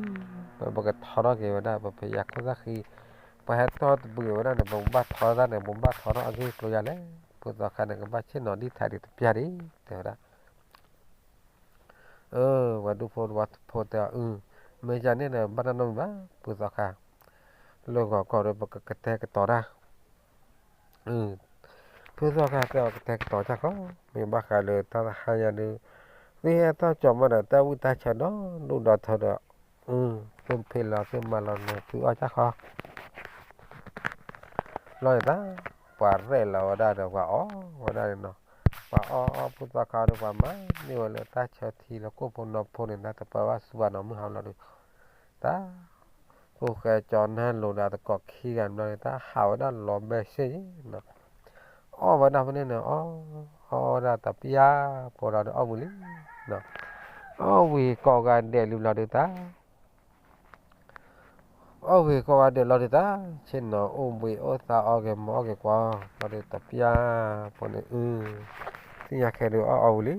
ၤ, ပကထီထီၣ်က့ၤဝဲဒၣ် ပဖဲယၤခိၣ်သၣ်ဃံ, ပှၤဟဲထီၣ်တပှ့ၤဝဲဒၣ်န့ၣ် ပကဘၣ်ထီတၢ်န့ၣ် ပဘၣ်ထီထီၣ်အဂ့ၢ်ကျိၤယၤလဲၣ်, ဖုသီခါန့ၣ် ကဘၣ်ဆ့ၣ်နီၤဒံၣ်ထးဒံးတပျၢ်ဒံး, တဲဝဲဒၣ် အ အၢ ပှၤဒူဖိတဝီဖိတဲအီၤ အု မ့ၢ်ယၤန့ၣ်ဒီး ဘၣ်တၢ်နီတမံၤဘၣ် ဖုသီခါ, လၢဂီၤကီၢ်ဒီး ပကကတဲာ်ကတီၤတၢ် ဖုသီခါတဲအီၤ ကတဲာ်ကတီၤတၢ်ခီ, မ့ၢ်ဘၣ်ဃးလၢတၢ်တဟါညါဒီး သုဟဲထီၣ်ကၠီၤမၢဒီး တၢ်ဝံၣ်တၢ်ဆၢဒီဒူၣ်ဒီထၢဒီး သုဖံးလီၤသုမၤလီၤန့ၣ် သုအီၣ်တၢ်ခီ ဘျီန့ၣ်တၢ် ပှၤရဲၣ်လီၤဝဲဒၣ်ဒီး ပှၤအီၣ်ဝဲဒၣ်န့ၣ်နီၤ, ပှၤအီၣ်အီၣ်ဖုသီခါဒီး ပှၤမၤန့ၢ်ဝဲလၢတၢ်ဆၢထံလၢကိၣ်ဖိနီဖိန့ၣ် တၢ်တပၢၢ်ဘၣ်ဆူဘၣ်နီၤ မုၢ်ဟါလီၤဒီး တၢ် ဖိၣ်ဃဲကၠီနၢ်လိၤဒီးတကိးခံဂၤဘျီန့ၣ် တၢ်ဟးဝဲဒၣ်လီၤဘဲစ့ၢ်နီၤ, အီၣ်ဝဲဒၣ်ဖဲန့ၣ်န့ၣ် အီၣ် အီၣ်ဝဲဒၣ်တပျၢ်ဖိလီၤဒီး အီၣ်ဝံၤလံ အီၣ်ဝံၤကိးဂၤဒဲးလံဘျီဒီးတၢ် အီၣ်ဝံၤကိးဂၤဒဲးလီၤဒီးတၢ် ဆ့ၣ်နီၤအိၣ်ဘှံးအိၣ်သါအီၣ်က့ၤမၤအီၣ်က့ၤကွၢ်လီၤဒီးတပျၢ်ဖိန့ၣ် အု သ့ၣ်ညါခဲဒုးအီၣ်အီၣ်ဝံၤလံ,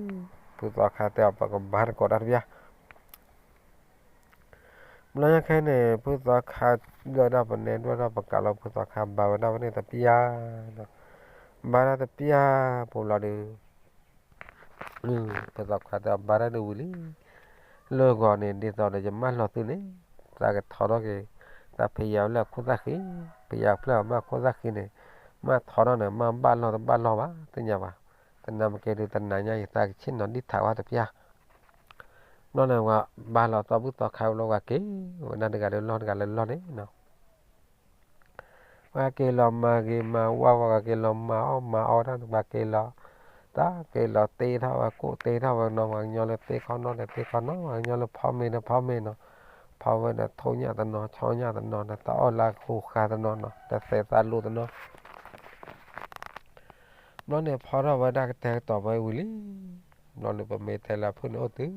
ဖုသီခါတဲအီၤ ပကဘါတကိးတၢ်တပျၢ် ဘျီညါခဲန့ၣ် ဖုသီခါဒွဲၣ်ဒၣ်ပနဲဒွဲၣ်ဒၣ်ပကးလီၤ ဖုသီခါဘါဝဲဒၣ်ဖဲန့ၣ်တပျၢ်နီၤ, ဘါတၢ်တပျၢ်ဖိလီၤဒီး ဖုသီခါတဲအီၤ ဘါတၢ်ဒုးဝံၤလံ, လၢဂီၤန့ၣ် ဒ်သိးဒီးယမၢလီၤသုန့ၣ် သးကထီထီၣ်က့ၤ သးဖံးယၤလၢအခိၣ်သၣ်ဃံ, ဖံးယၤဖျၢၣ်အမၢ်ခိၣ်သၣ်ဃံန့ၣ် မၢထီထီၣ်န့ၣ် မၢဘၣ်လီၢ်တဘၣ်လီၢ်ဘၣ် သ့ၣ်ညါဘၣ်, သနာ်က့ဒုးတနၤညါအံၤ သးကဆ့ၣ်နီၤဒံၣ်ထးဝဲတပျၢ် ဘျီန့ၣ် ပှၤဘါလီၤသီဘူၣ်သီခါဝံၤလီၤ ပှၤက့ၤဝဲဒၣ်တဂၤလၢလီၢ်တဂၤလၢလီၢ်န့ၣ်နီၤ, ပှၤက့ၤလီၤမၤဂ့ၤမၤဝါ ပှၤက့ၤလီၤမၤအီၣ်မၤအီတၢ် ပှၤက့ၤလီၤ, တၢ်က့ၤလီၤတ့ထီၣ်ဝဲကိၣ်တ့ထီၣ်ဝဲနီၤ ပှၤကညီလၢတ့ခီနီၣ်ဒီးတ့ခီနီၣ် ပှၤကညီလၢဖီမ့ၤဒီးဖီမ့ၤနီၤ, ဖီဝဲဒီးထိၣ်ညၣ်တနီၤ ဆီညၣ်တနီၤ ဒီးတၢ်အီၣ်လၢဃိၤဃါတနီၤနီၤ ဒီးသဲးသးလိာ်တနီၤ ဘျီန့ၣ်ဖီထီၣ်ဝဲဒၣ်ကတဲာ်ကတီၤဝဲဝံၤလံ, ဘျီန့ၣ်ပမ့ၢ်တဲလၢဖုၣ်န့ၣ်အိၣ်တုၤ, ဒီး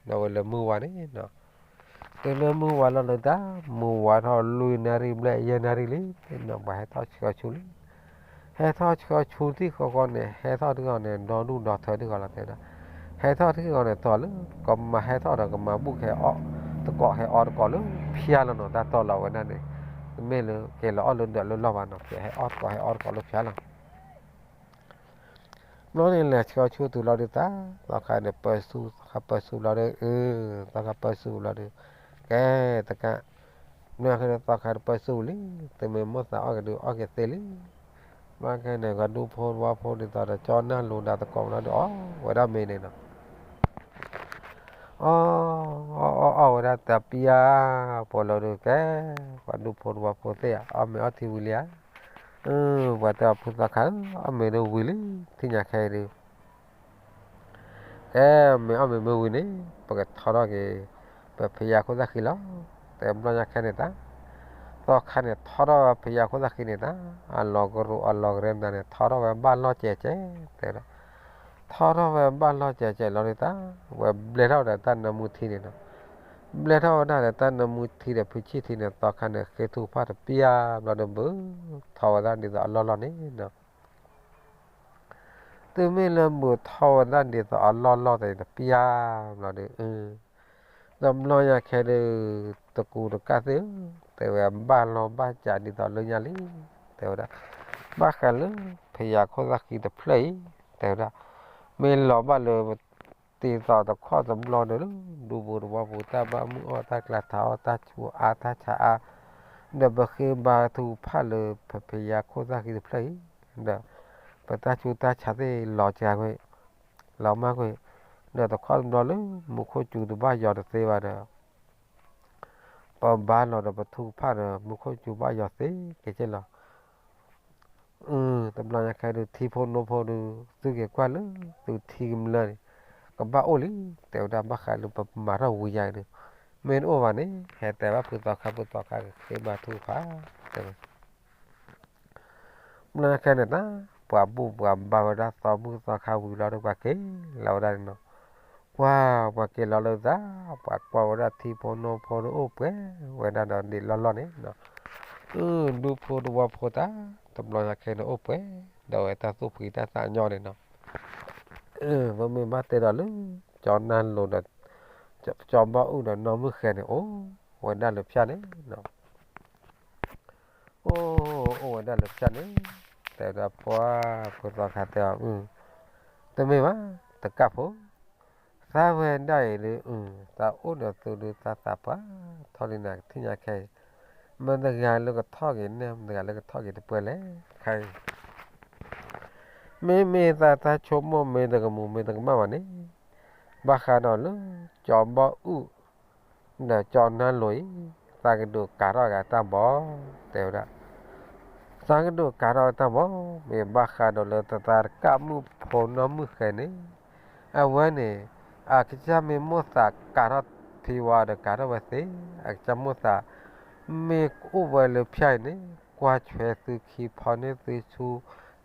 ဝဲလၢမုၢ်ဝါန့ၣ်နီၤ, တုၤလၢမုၢ်ဝါလီၤလၢတၢ် မုၢ်ဝါထီၣ်လွံၢ်နၣ်ရံၣ်ဘျဲၣ်ယဲၢ်နၣ်ရံၣ်လံ, ပှၤဟဲထီၣ်ဆှၢဆူလံ, ဟဲထီၣ်ဆှၢဆူထံၣ်ဃီဃီန့ၣ် ဟဲထီၣ်ထံၣ်ဃီန့ၣ် ဒီဒူၣ်ဒီထၢထံၣ်ဃီလီၤတဲဝဲဒၣ်, ဟဲထီၣ်ထံၣ်ဃီန့ၣ် တီၤလၢ ကမၤဟဲထီၣ်ဒီးကမၤဘူၣ်ကဟဲအီၣ်တကိးဟဲအီတကိးလၢဖၠါလီၤနီၤ တၢ်တီၢ်လီၤဝဲဒၣ်န့ၣ်, တမ့ၢ်လၢက့ၤလီၤအီၣ်လၢဒၢးလၢလီၢ်ဘၣ်နီၤ ကဟဲအီၣ်တကိးဟဲအီတကိးလၢဖၠါလီၤ ဘျီန့ၣ်လဲၤဆှၢဆူတုၤလီၤဒုးတၢ်, သီခါန့ၣ်ပၢဆူ သီခါပၢဆူလီၤဒီး အ သီခါပၢဆူလီၤဒီး, ကဲတကး, မ့ၢ်ခဲန့ၣ်သီခါတပၢဆူလံ, သုမ့ၢ်မိၣ်သးအီၣ်က့ၤဒုးအီၣ်က့ၤသ့လံ, မ့ၢ်ခဲန့ၣ် ပှၤဒူဖိတဝီဖိဒ်သိးဒီး ကၠီနၢ်လိၤဒီးတကိးလီၤဒီး အီၣ်ဝဲဒၣ်မ့ၤန့ၣ်နီၤ အီၣ် အီၣ် အီၣ်ဝဲဒၣ်တပျၢ်ဖိလီၤဒီး ကဲ ပှၤဒူဖိတဝီဖိသ့ၣ်ဧၢ အီၣ်မ့ၤအီထံဝံၤလံဧါ, ပှၤတဲအီၤဖုသီခါဧၢ အီၣ်မ့ၤဒုးဝံၤလံ ထံၣ်ညါခဲအံၤဒုး ကဲ မ့ၢ်အီၣ်မ့ၤမ့ၢ်ဝံၤန့ၣ် ပကထီထီၣ်က့ၤ ပဖံးယၤခိၣ်သၣ်ဃံလီၤ, တဲဘျီညါခဲန့ၣ်တၢ်, သီခါန့ၣ်ထီထီၣ်ဝဲဖံးယၤခိၣ်သၣ်ဃံန့ၣ်တၢ်, အလီၤကရူၢ်အလီၤကရၢမတၤန့ၣ် ထီထီၣ်ဝဲဘၣ်လီၢ်ကဲးကဲး တဲဝဲဒၣ် ထီထီၣ်ဝဲဘၣ်လီၢ်ကဲးကဲးလီၤဒုးတၢ်, ဝဲဘျဲထီၣ်ဝဲဒီးတၢ်နၢမူထံန့ၣ်နီၤ, ဘျဲထီၣ်ဝဲဒၣ်ဒီးတၢ်နၢမူထံဒီးဖုဆံၣ်ထံန့ၣ် သီခါန့ၣ်ဃ့ထုကဖၣ်တပျၢ်ဘျီဒီး ဘုးထီဝဲဒၣ်ဒ်သိးအလီၢ်လီၢ်န့ၣ်နီၤ တုၤမ့ၢ်လၢဘုးထီဝဲဒၣ်ဒ်သိးအလီၢ်လီၢ်သ့ၣ်တပျၢ် ဘျီဒီး တဘျီညါခဲဒုး တကူတကၣ်သ့ၣ်ဧၢ, တဲဝဲဘၣ်လီၢ်ဘၣ်ကးဒ်သိးလၢညါလံ, တဲဝဲဒၣ် ဘၣ်ဃးလၢဖံးယၤခိၣ်သၣ်ဃံတဖျၢၣ်အံၤ တဲဝဲဒၣ် မ့ၢ်လီၤဘၣ်လၢ တံၤသီတခီတဘျီဒီး ဒူပူၤတဝီပူၤတၢ်ဘၣ်မုၢ်အီၣ်တၢ်ကျါထးအီၣ်တၢ်ဆူးအါတၢ်ဆးအါ ဒီးပဃ့ဘါထုကဖၣ်လၢဖံးယၤခိၣ်သၣ်ဃံတဖျၢၣ်အံၤ ဒီး ပတၢ်ဆူးတၢ်ဆါသ့ၣ်လီၤစှၤကွံာ် လီၤမၢ်ကွံာ် ဒီးတခီတဘျီလၢ မူခိၣ်စူၤတဘၣ်ယီၤတသ့ဘၣ်ဒီး ပဘါလီၤဒီးပထုကဖၣ်ဒီး မူခိၣ်စူၤဘၣ်ယီၤသ့က့ၤက့ၢ်လီၤ. တဘျီညါခဲဒုး ထံဖိနိဖိဒုး သုက့ၤကွၢ်လၢသုထံကမျၢၢ်န့ၣ် ကဘၣ်အိၣ်လံ, တဲဝဲဒၣ်ဘၣ်ဃးလၢပမၤထီၣ်ဝံၤယါအံၤဒုး မ့ၢ်တအိၣ်ဘၣ်န့ၣ် ဟဲတဲဘၣ်ဖုသီခါ ဖုသီခါကဃ့ဘါထုကဖၣ် တဲဝဲ ဘျီညါခဲန့ၣ်တၢ် ပှၤဘူၣ်ပှၤဘါဝဲဒၣ်သီဘူၣ်သီခါဝံၤလီၤဒီး ပှၤက့ၤလီၤဝဲဒၣ်န့ၣ်နီၤ, ကွၢ်ပှၤက့ၤလီၤလၢတၢ် ပှၤကွၢ်ဝဲဒၣ်ထံဖိနိဖိဒီးအိၣ်ပှဲၤဝဲဒၣ်ဒီးဒံးလီၢ်လီၢ်န့ၣ်နီၤ, အၢ ဒူဖိတဝီဖိတၢ် တဘျီညါခဲန့ၣ်အိၣ်ပှဲၤ ဒီးဝဲတၢ်သူၣ်ဖှံတၢ်သးညီန့ၣ်နီၤ, ပမ့ၢ်ဘၣ်တဲဒီးလၢ ကၠီနၢ်လိၤဒီး ကၠီဘီၣ်အူၣ်ဒီးနီၢ်မုၢ်ဃဲန့ၣ် အိၣ်ဝဲဒၣ်လၢဖၠါန့ၣ်နီၤ အိၣ် အိၣ်ဝဲဒၣ်လၢဖၠါန့ၣ် တဲဝဲဒၣ်ပှၤ ဖုသီခါတဲအီၤ တမ့ၢ်ဘၣ် တကၣ်ဖိ သးဝဲဒၣ်အံၤဒုး သးအိၣ်ဒီးသုဒုး သးသးပှၢ်ထီၣ်လံနၤ ကထံၣ်ညါခဲအံၤ, မတၤတဂၤလၢကထီၣ်က့ၤနဲ မတၤတဂၤလၢကထီၣ်က့ၤတပှဲၤလဲၣ် ခဲအံၤ မ့မ့ၢ်သးတၢ်ဆိကမိၣ်မ့ၢ်တကမူၤမ့ၢ်တကမၣ်ဘၣ်န့ၣ်, ဘၣ်ဃးဒီးလၢ ကၠီဘီၣ်အူၣ် ဒီးကၠီနါလိၤအံၤ, သးကဒုးကၤထီၣ်က့ၤတၢ်ဘီ တဲဝဲဒၣ်, သးကဒုးကၤထီၣ်တၢ်ဘီ မ့ၢ်ဘၣ်ဃးဒီးလၢသးတကးမုၣ်ဖိနီၢ်မုၣ်ဃဲၤန့ၣ်, အဝဲန့ၣ် အကစၢ်မ့ၢ်မိၣ်သးကၤထီၣ်ဖံဝါဒီးကၤထီၣ်ဝဲသ့, အကစၢ်မိၣ်သး မ့ၢ်အိၣ်ဝဲလၢဖၠၣ်အံၤန့ၣ် ကွၢ်ဆွဲသုခံဖီန့ၢ်သုဆူ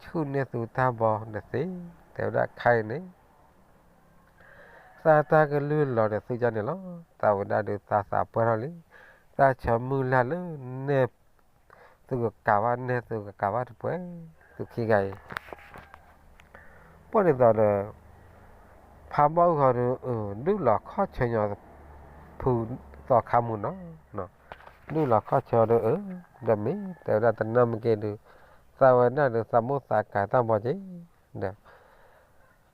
ဆူၣ်န့ၢ်သုတၢ်ဘီဒီးသ့, တဲဝဲဒၣ်ခဲအံၤန့ၣ် သးတၢ်ကလုၢ်လီၤဒီးသုကၢ်န့ၣ်လီၤ. သးဝဲဒၣ်ဒုးသးသးပှၢ်ထီၣ်လံ, သးဆၢမုၢ်လၢ်လၢ နဲ သုကကၤဘၣ်နဲ သုကကၤဘၣ်တပှဲၤ, သုခံဂၤအံၤ ပှၢ်ဒ်သိးဒီး ဖးဘီၣ်အူၣ်ဃီဒုး ဒုးလီၤခီၣ်ဆၢညီ ဖုသီခါမုၢ်နီၤ, ဒုးလီၤခီၣ်ဆၢဒီး အၢ ဒီးမ့ၢ်တဲဝဲဒၣ်တနၢ်မ့ၢ်က့ၤဒုး သးဝဲဒၣ်ဒုး သးမိၣ်သးကၤတၢ်ဘီက့ၤ ဒီး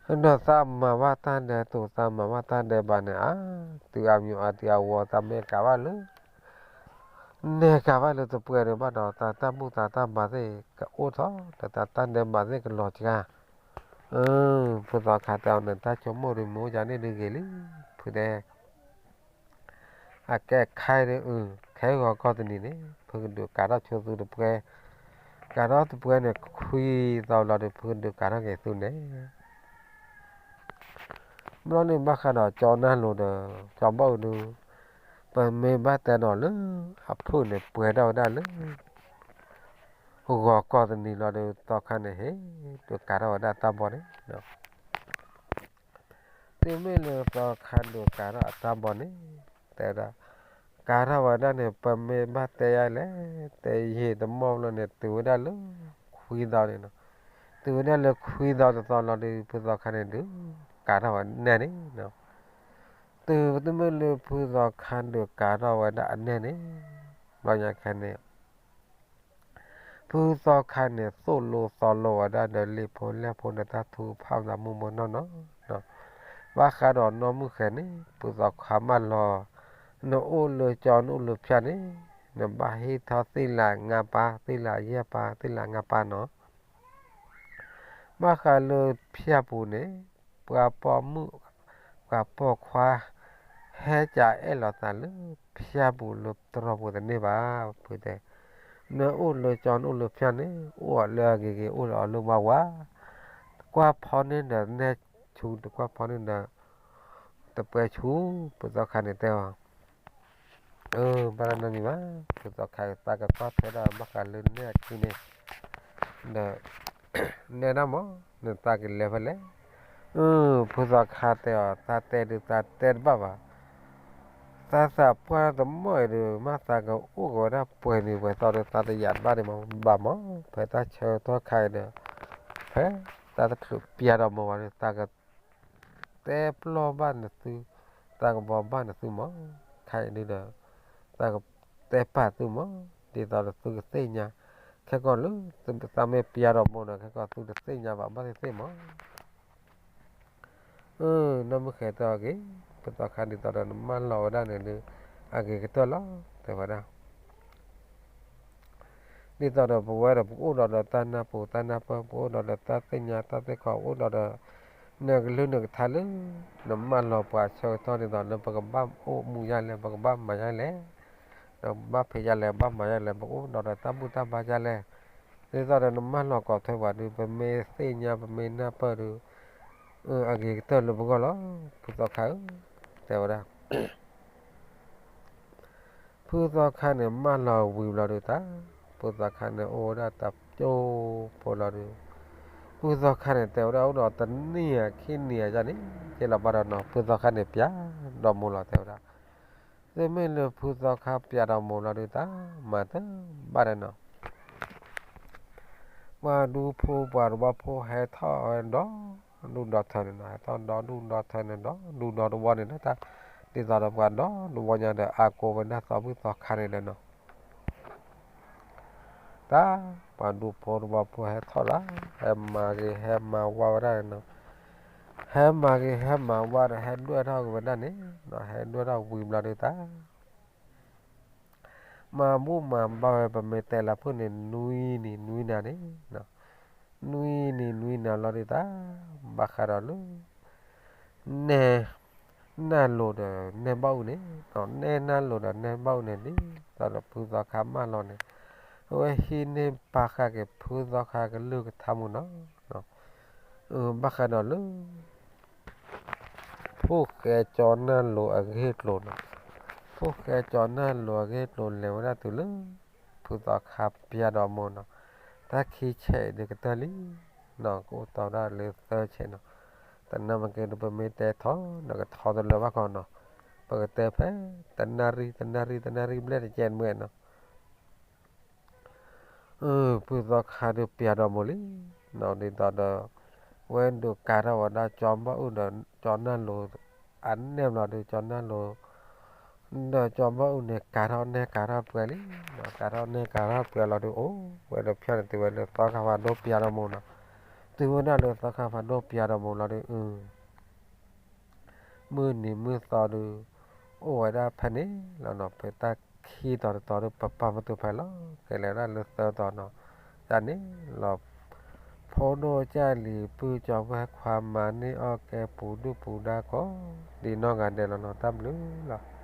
ဒီးသးမၤဘၣ်တၢ်ဒဲးတိၤ သးမၤဘၣ်တၢ်ဒဲးဘးန့ၣ် အါ တုၤအမံၤအါ တုၤအဝီ သးမ့ၢ်ကၤဘၣ်လၢ နဲကၤဘၣ်လၢတပှဲၤဒံးဘၣ်ဒီး တၢ်တၢ်ဘူၣ်တၢ်တၢ်ဘါသ့ၣ်ကအိၣ်ထီၣ် ဒီးတၢ်တၢ်ဒဲးဘးသ့ၣ်ကလီၤစှၤ, ဖုသီခါတဲအီၤန့ၣ် တၢ်ဆိကမိၣ်ဒုးမ့ၢ်အိၣ်ယၤန့ၣ်ဒုးဂ့ၤလံ, ဖုတဲ အကဲခဲဒုး ခဲဂီၤကီၢ်တနံၤန့ၣ် ဖုကဒုးကၤထီၣ်ဆိသုတပှဲၤ, ကၤထီၣ်တပှဲၤန့ၣ် ခွံသီလီၤဒီး ဖုကဒုးကၤထီၣ်က့ၤသုန့ၣ် ဘျီန့ၣ်ဘၣ်ဃးဒီးကၠီနၢ်လိၤဒီး ကၠီဘီၣ်အူၣ်ဒုး ပမ့ၢ်ဘၣ်တဲဒီးလၢ အဖုၣ်န့ၣ်ပှဲၤထီၣ်ဝဲဒၣ်လၢ ဂီၤကီၢ်တနံၤလီၤဒီး သီခါန့ၣ်ဟ့ၣ် ဒုးကၤထီၣ်ဝဲဒၣ်တၢ်ဘီန့ၣ် တုၤမ့ၢ်လၢသီခါဒုးကၤထီၣ်အတၢ်ဘီန့ၣ် တဲဝဲဒၣ် ကၤထီၣ်ဝဲဒၣ်န့ၣ် ပမ့ၢ်ဘၣ်တဲယါလဲၣ် တဲယံာ်တမီၢ်ဘျီန့ၣ် တုၤဝဲဒၣ်လၢခွံသီန့ၣ်နီၤ, တုၤဝဲဒၣ်လၢခွံသီတသီလီၤဒီး ဖုသီခါန့ၣ်ဒုး ကၤထီၣ်ဝဲနဲန့ၣ်နီၤ, တုၤမ့ၢ်လၢဖုသီခါဒုးကၤထီၣ်ဝဲဒၣ်အနဲန့ၣ် ဘျီညါခဲန့ၣ် ဖုသီခါန့ၣ် သိၣ်လိသီလိဝဲဒၣ်ဒီးလံာ်ဖိလဲၢ်ဖိဒီးတၢ်ထုကဖၣ်သးမုၢ်မုၢ်နီၢ်နီၢ်, ဘၣ်ဃးဒီးနီၢ်မုၢ်ဃဲၤန့ၣ် ဖုသီခါမၢလီၤ, နအိၣ်လၢကၠီနအိၣ်လၢဖၠၣ်န့ၣ် နဘၣ်ဟ့ၣ်ထီၣ်သ့ၣ်လးငါးပါး သ့ၣ်လးယဲၢ်ပါး သ့ၣ်လးငါးပါးနီၤ ဘၣ်ဃးလၢဖၠၣ်ပူၤန့ၣ် ပှၤပိာ်မုၣ် ပှၤပိာ်ခွါ ဟဲကအဲၣ်လီၤသးလၢဖၠၣ်ပူၤလၢတြီၢ်ပူၤတန့ၢ်ဘၣ် ဖုတဲ, နအိၣ်လၢကၠီနအိၣ်လၢဖၠၣ်န့ၣ် အိၣ်အီၤလၢအဂ့ၤဂ့ၤ အိၣ်လၢအီၤလၢဝါဝါ, ကွၢ်ဖီန့ၢ်ဒီးနဲဆူ တကွၢ်ဖီန့ၢ်ဒီး တပှဲၤဆူ ဖုသီခါန့ၣ်တဲအီၤ အၢ ဘၣ်တၢ်နီတမံၤဘၣ်, ဖုသီခါသးကကွၢ်ထွဲဒၣ်ဘၣ်ဃးလၢနဲအခံန့ၣ် ဒီး နဲဒၣ်မး နသးကလဲၤဖဲလဲၣ်, အၢ ဖုသီခါတဲအီၤ သးတဲဒုးသးတဲတဘၣ်ဘၣ်, သးသးပှၢ်တမီၢ်အံၤဒုး မ့ၢ်သးကအိၣ်ကဝဲဒၣ်ပှဲၤနံၤပှဲၤသီဒီး သးတယာ်တဘၣ်ဒံးမး ဘၣ်မး ဖဲတၢ်ဆၢကတီၢ်ခါအံၤဒီး ဖဲတၢ်တချုးပျၢ်ဒီးမ့ၢ်ဝဲဒီး သးက တဲပျီၢ်ဘၣ်နသု, သးကဘီဘၣ်နသုမး, ခဲအံၤဒုးဒီး သးကတဲပာ်သုမး, ဒ်သိးဒီးသုကသ့ၣ်ညါ, ခဲကီၢ်လၢ သးမ့ၢ်ပျၢ်ဒီးမိၢ်ဒီး ခဲကီၢ်သုတသ့ၣ်ညါဘၣ် ဘၣ်သ့ၣ်သ့ၣ်မး, အၢ နီၢ်မုၢ်ဃဲၤတဲအီၤက့ၤ, ဖုသီခါဒ်သိးဒီးနမၢလီၤဝဲဒၣ်န့ၣ်ဒုး အဂ့ၤကတၢၢ်လီၤ တဲဝဲဒၣ် ဒ်သိးဒီးပဝဲဒီးပကအိၣ်ဒီးဒီးတၢ်နၢ်ပူၤတၢ်နၢ်ပၢၢ် ပကအိၣ်ဒီးဒီးတၢ်သ့ၣ်ညါတၢ်သ့ၣ်ခီ ပကအိၣ်ဒီးဒီး နကလုၢ်နကထါလၢ နမၢလီၤပှၤအဆၢကတီၢ်ဒ်သိးလၢပကဘၣ်အိၣ်မူဒ်လဲၣ် ပကဘၣ်မၤဒ်လဲၣ်, ဒီးပဘၣ်ဖံးဒ်လဲၣ် ဘၣ်မၤဒ်လဲၣ် ပကအိၣ်ဒီးဒီးတၢ်ဘူၣ်တၢ်ဘါဒ်လဲၣ်, ဒ်သိးဒီးနမၢလီၤကိးထွဲပှၤဒုး ပမ့ၢ်သ့ၣ်ညါပမ့ၢ်နၢ်ပၢၢ်ဒုး အဂ့ၤကတၢၢ်လၢပဂီၢ်လီၤ ဖုသီခါဧၢ, တဲဝဲဒၣ် ဖုသီခါန့ၣ် မၢလီၤဝံၤဘျီဒုးတၢ်, ဖုသီခါန့ၣ် အိၣ်ဝဲဒၣ်တၢ်ကၠိဖိလီၤဒုး, ဖုသီခါန့ၣ် တဲဝဲဒၣ်အိၣ်ဒီးတနံၣ်ခံနံၣ်အယါန့ၣ် က့လီၤဘၣ်ဒီးနီၤ ဖုသီခါန့ၣ် ပျၢ်ဒီးမိၢ်လီၤ တဲဝဲဒၣ်, သုမ့ၢ်လၢဖုသီခါပျၢ်ဒီးမိၢ်လီၤဒုးတၢ် မၤတဘၣ်ဒီးနီၤ ပှၤဒူဖိပှၤတဝီဖိဟဲထီၣ်ဝဲဒီး ဒူၣ်ဒီထၢန့ၣ်နီၤ ဟဲထီၣ်ဒီးဒူၣ်ဒီထၢန့ၣ်ဒီး ဒူၣ်ဒီတဝီန့ၣ်ဒီး တၢ်ဒ်သိးဒီးပှၤဒီတဝီညါဒီး အါကိးဝဲဒၣ်သီဘူၣ်သီခါန့ၣ်ဒီးနီၤ တၢ် ပှၤဒူဖိတဝီဖိဟဲထီၣ်လၢ ဟဲမၤဂ့ၤဟဲမၤဝါဝဲဒၣ်န့ၣ်နီၤ ဟဲမၤဂ့ၤဟဲမၤဝါဒီး ဟဲဒွဲၣ်ထီၣ်က့ၤဝဲဒၣ်န့ၣ်, ဟဲဒွဲၣ်ထီၣ်ဝံၤဘျီဒုးတၢ် မၤဘူၣ်မၤဘါဝဲ ပမ့ၢ်တဲလၢဖုၣ်န့ၣ် နွံနံၤနွံနၤန့ၣ်, နွံနံၤနွံနၤလီၤဒုးတၢ် ဘၣ်ဃးဒီးလၢ နဲၣ်နၢ်လိၤဒီးနဲၣ်ဘၣ်အူန့ၣ်, နဲၣ်နၢ်လိၤဒီးနဲၣ်ဘၣ်အူန့ၣ် ဒ်သိးဒီးဖုသီခါမၢလီၤန့ၣ်, အဝဲဟံးန့ၢ်ပာ်ဃာ်က့ၤဖုသီခါကလုၢ်ကထါမူနီၤ, ဘၣ်ဃးဒီးလၢ ဖိၣ်ဃဲကၠီနၢ်လိၤအဂ့ၢ်ကျိၤနီၤ, ဖိၣ်ဃဲကၠီနၢ်လိၤအဂ့ၢ်ကျိၤ လဲၤဝဲဒၣ်တုၤလၢ ဖုသီခါပၠးဒီးမိၢ်နီၤ, တၢ်ခံဆဲးအံၤဒုးကတၢၢ်လံနီၤ, ကအိၣ်တီဒၣ်လၢသၢဆဲးနီၤ, တနာ်မ့ၢ်က့ၤဒီး ပမ့ၢ်တဲထီၣ်ဒီးကထီတလၢဘၣ်ကီးနီၤ, ပကတဲဖဲ တနၣ်ရံၣ် တနၣ်ရံၣ် တနၣ်ရံၣ်ဘျဲၣ်တကဲးမ့ၢ်နီၤ ဖုသီခါဒုးပၠးဒီးမိၢ်လံနီၤ, ဒ်သိးဒီး ဝဲဒုးကၤထီၣ်ဝဲဒၣ်ကၠီဘၣ်အူဒီး ကၠီနၢ်လိၤ အနဲၣ်ဘျီဒုး ကၠီနၢ်လိၤ ဒီးကၠီဘၣ်အူန့ၣ် ကၤထီၣ်နဲၣ်ကၤထီၣ်ပှဲၤလံ, ကၤထီၣ်နဲၣ်ကၤထီၣ်ပှဲၤလီၤဒုး အိၣ်ဝဲဒီးဖၠၣ်န့ၣ် တုၤဝဲလၢသီခါဖးဒိၣ်ပၠးဒီးမိၢ်နီၤ, တုၤဝဲဒၣ်လၢသီခါဖးဒိၣ်ပၠးဒီးမိၢ်လီၤဒုး မုၢ်နံၤမုၢ်သီဒုး အိၣ်ဝဲဒၣ်ဖဲန့ၣ်လီၤနီၤ, ဖဲတၢ်ခံတီၤတတီၤဒုး ပပာ်ပတုာ်ဖဲလီၤ, ကလဲၤဒၣ်လၢသၢတီၤနီၤ, တၢ်န့ၣ်လီၤ ဖိဒိၣ်ကၢ်လံၤ ပုၢ်ကၠီဝဲၢ်ခွါ မၤန့ၢ်အီၣ်ကဲပူၤဒုၣ်ပူၤဒါကိး ဒ်နီၢ်ဂၤဒဲးလီၤနီၤ, တၢ်ဘျုးလီၤ.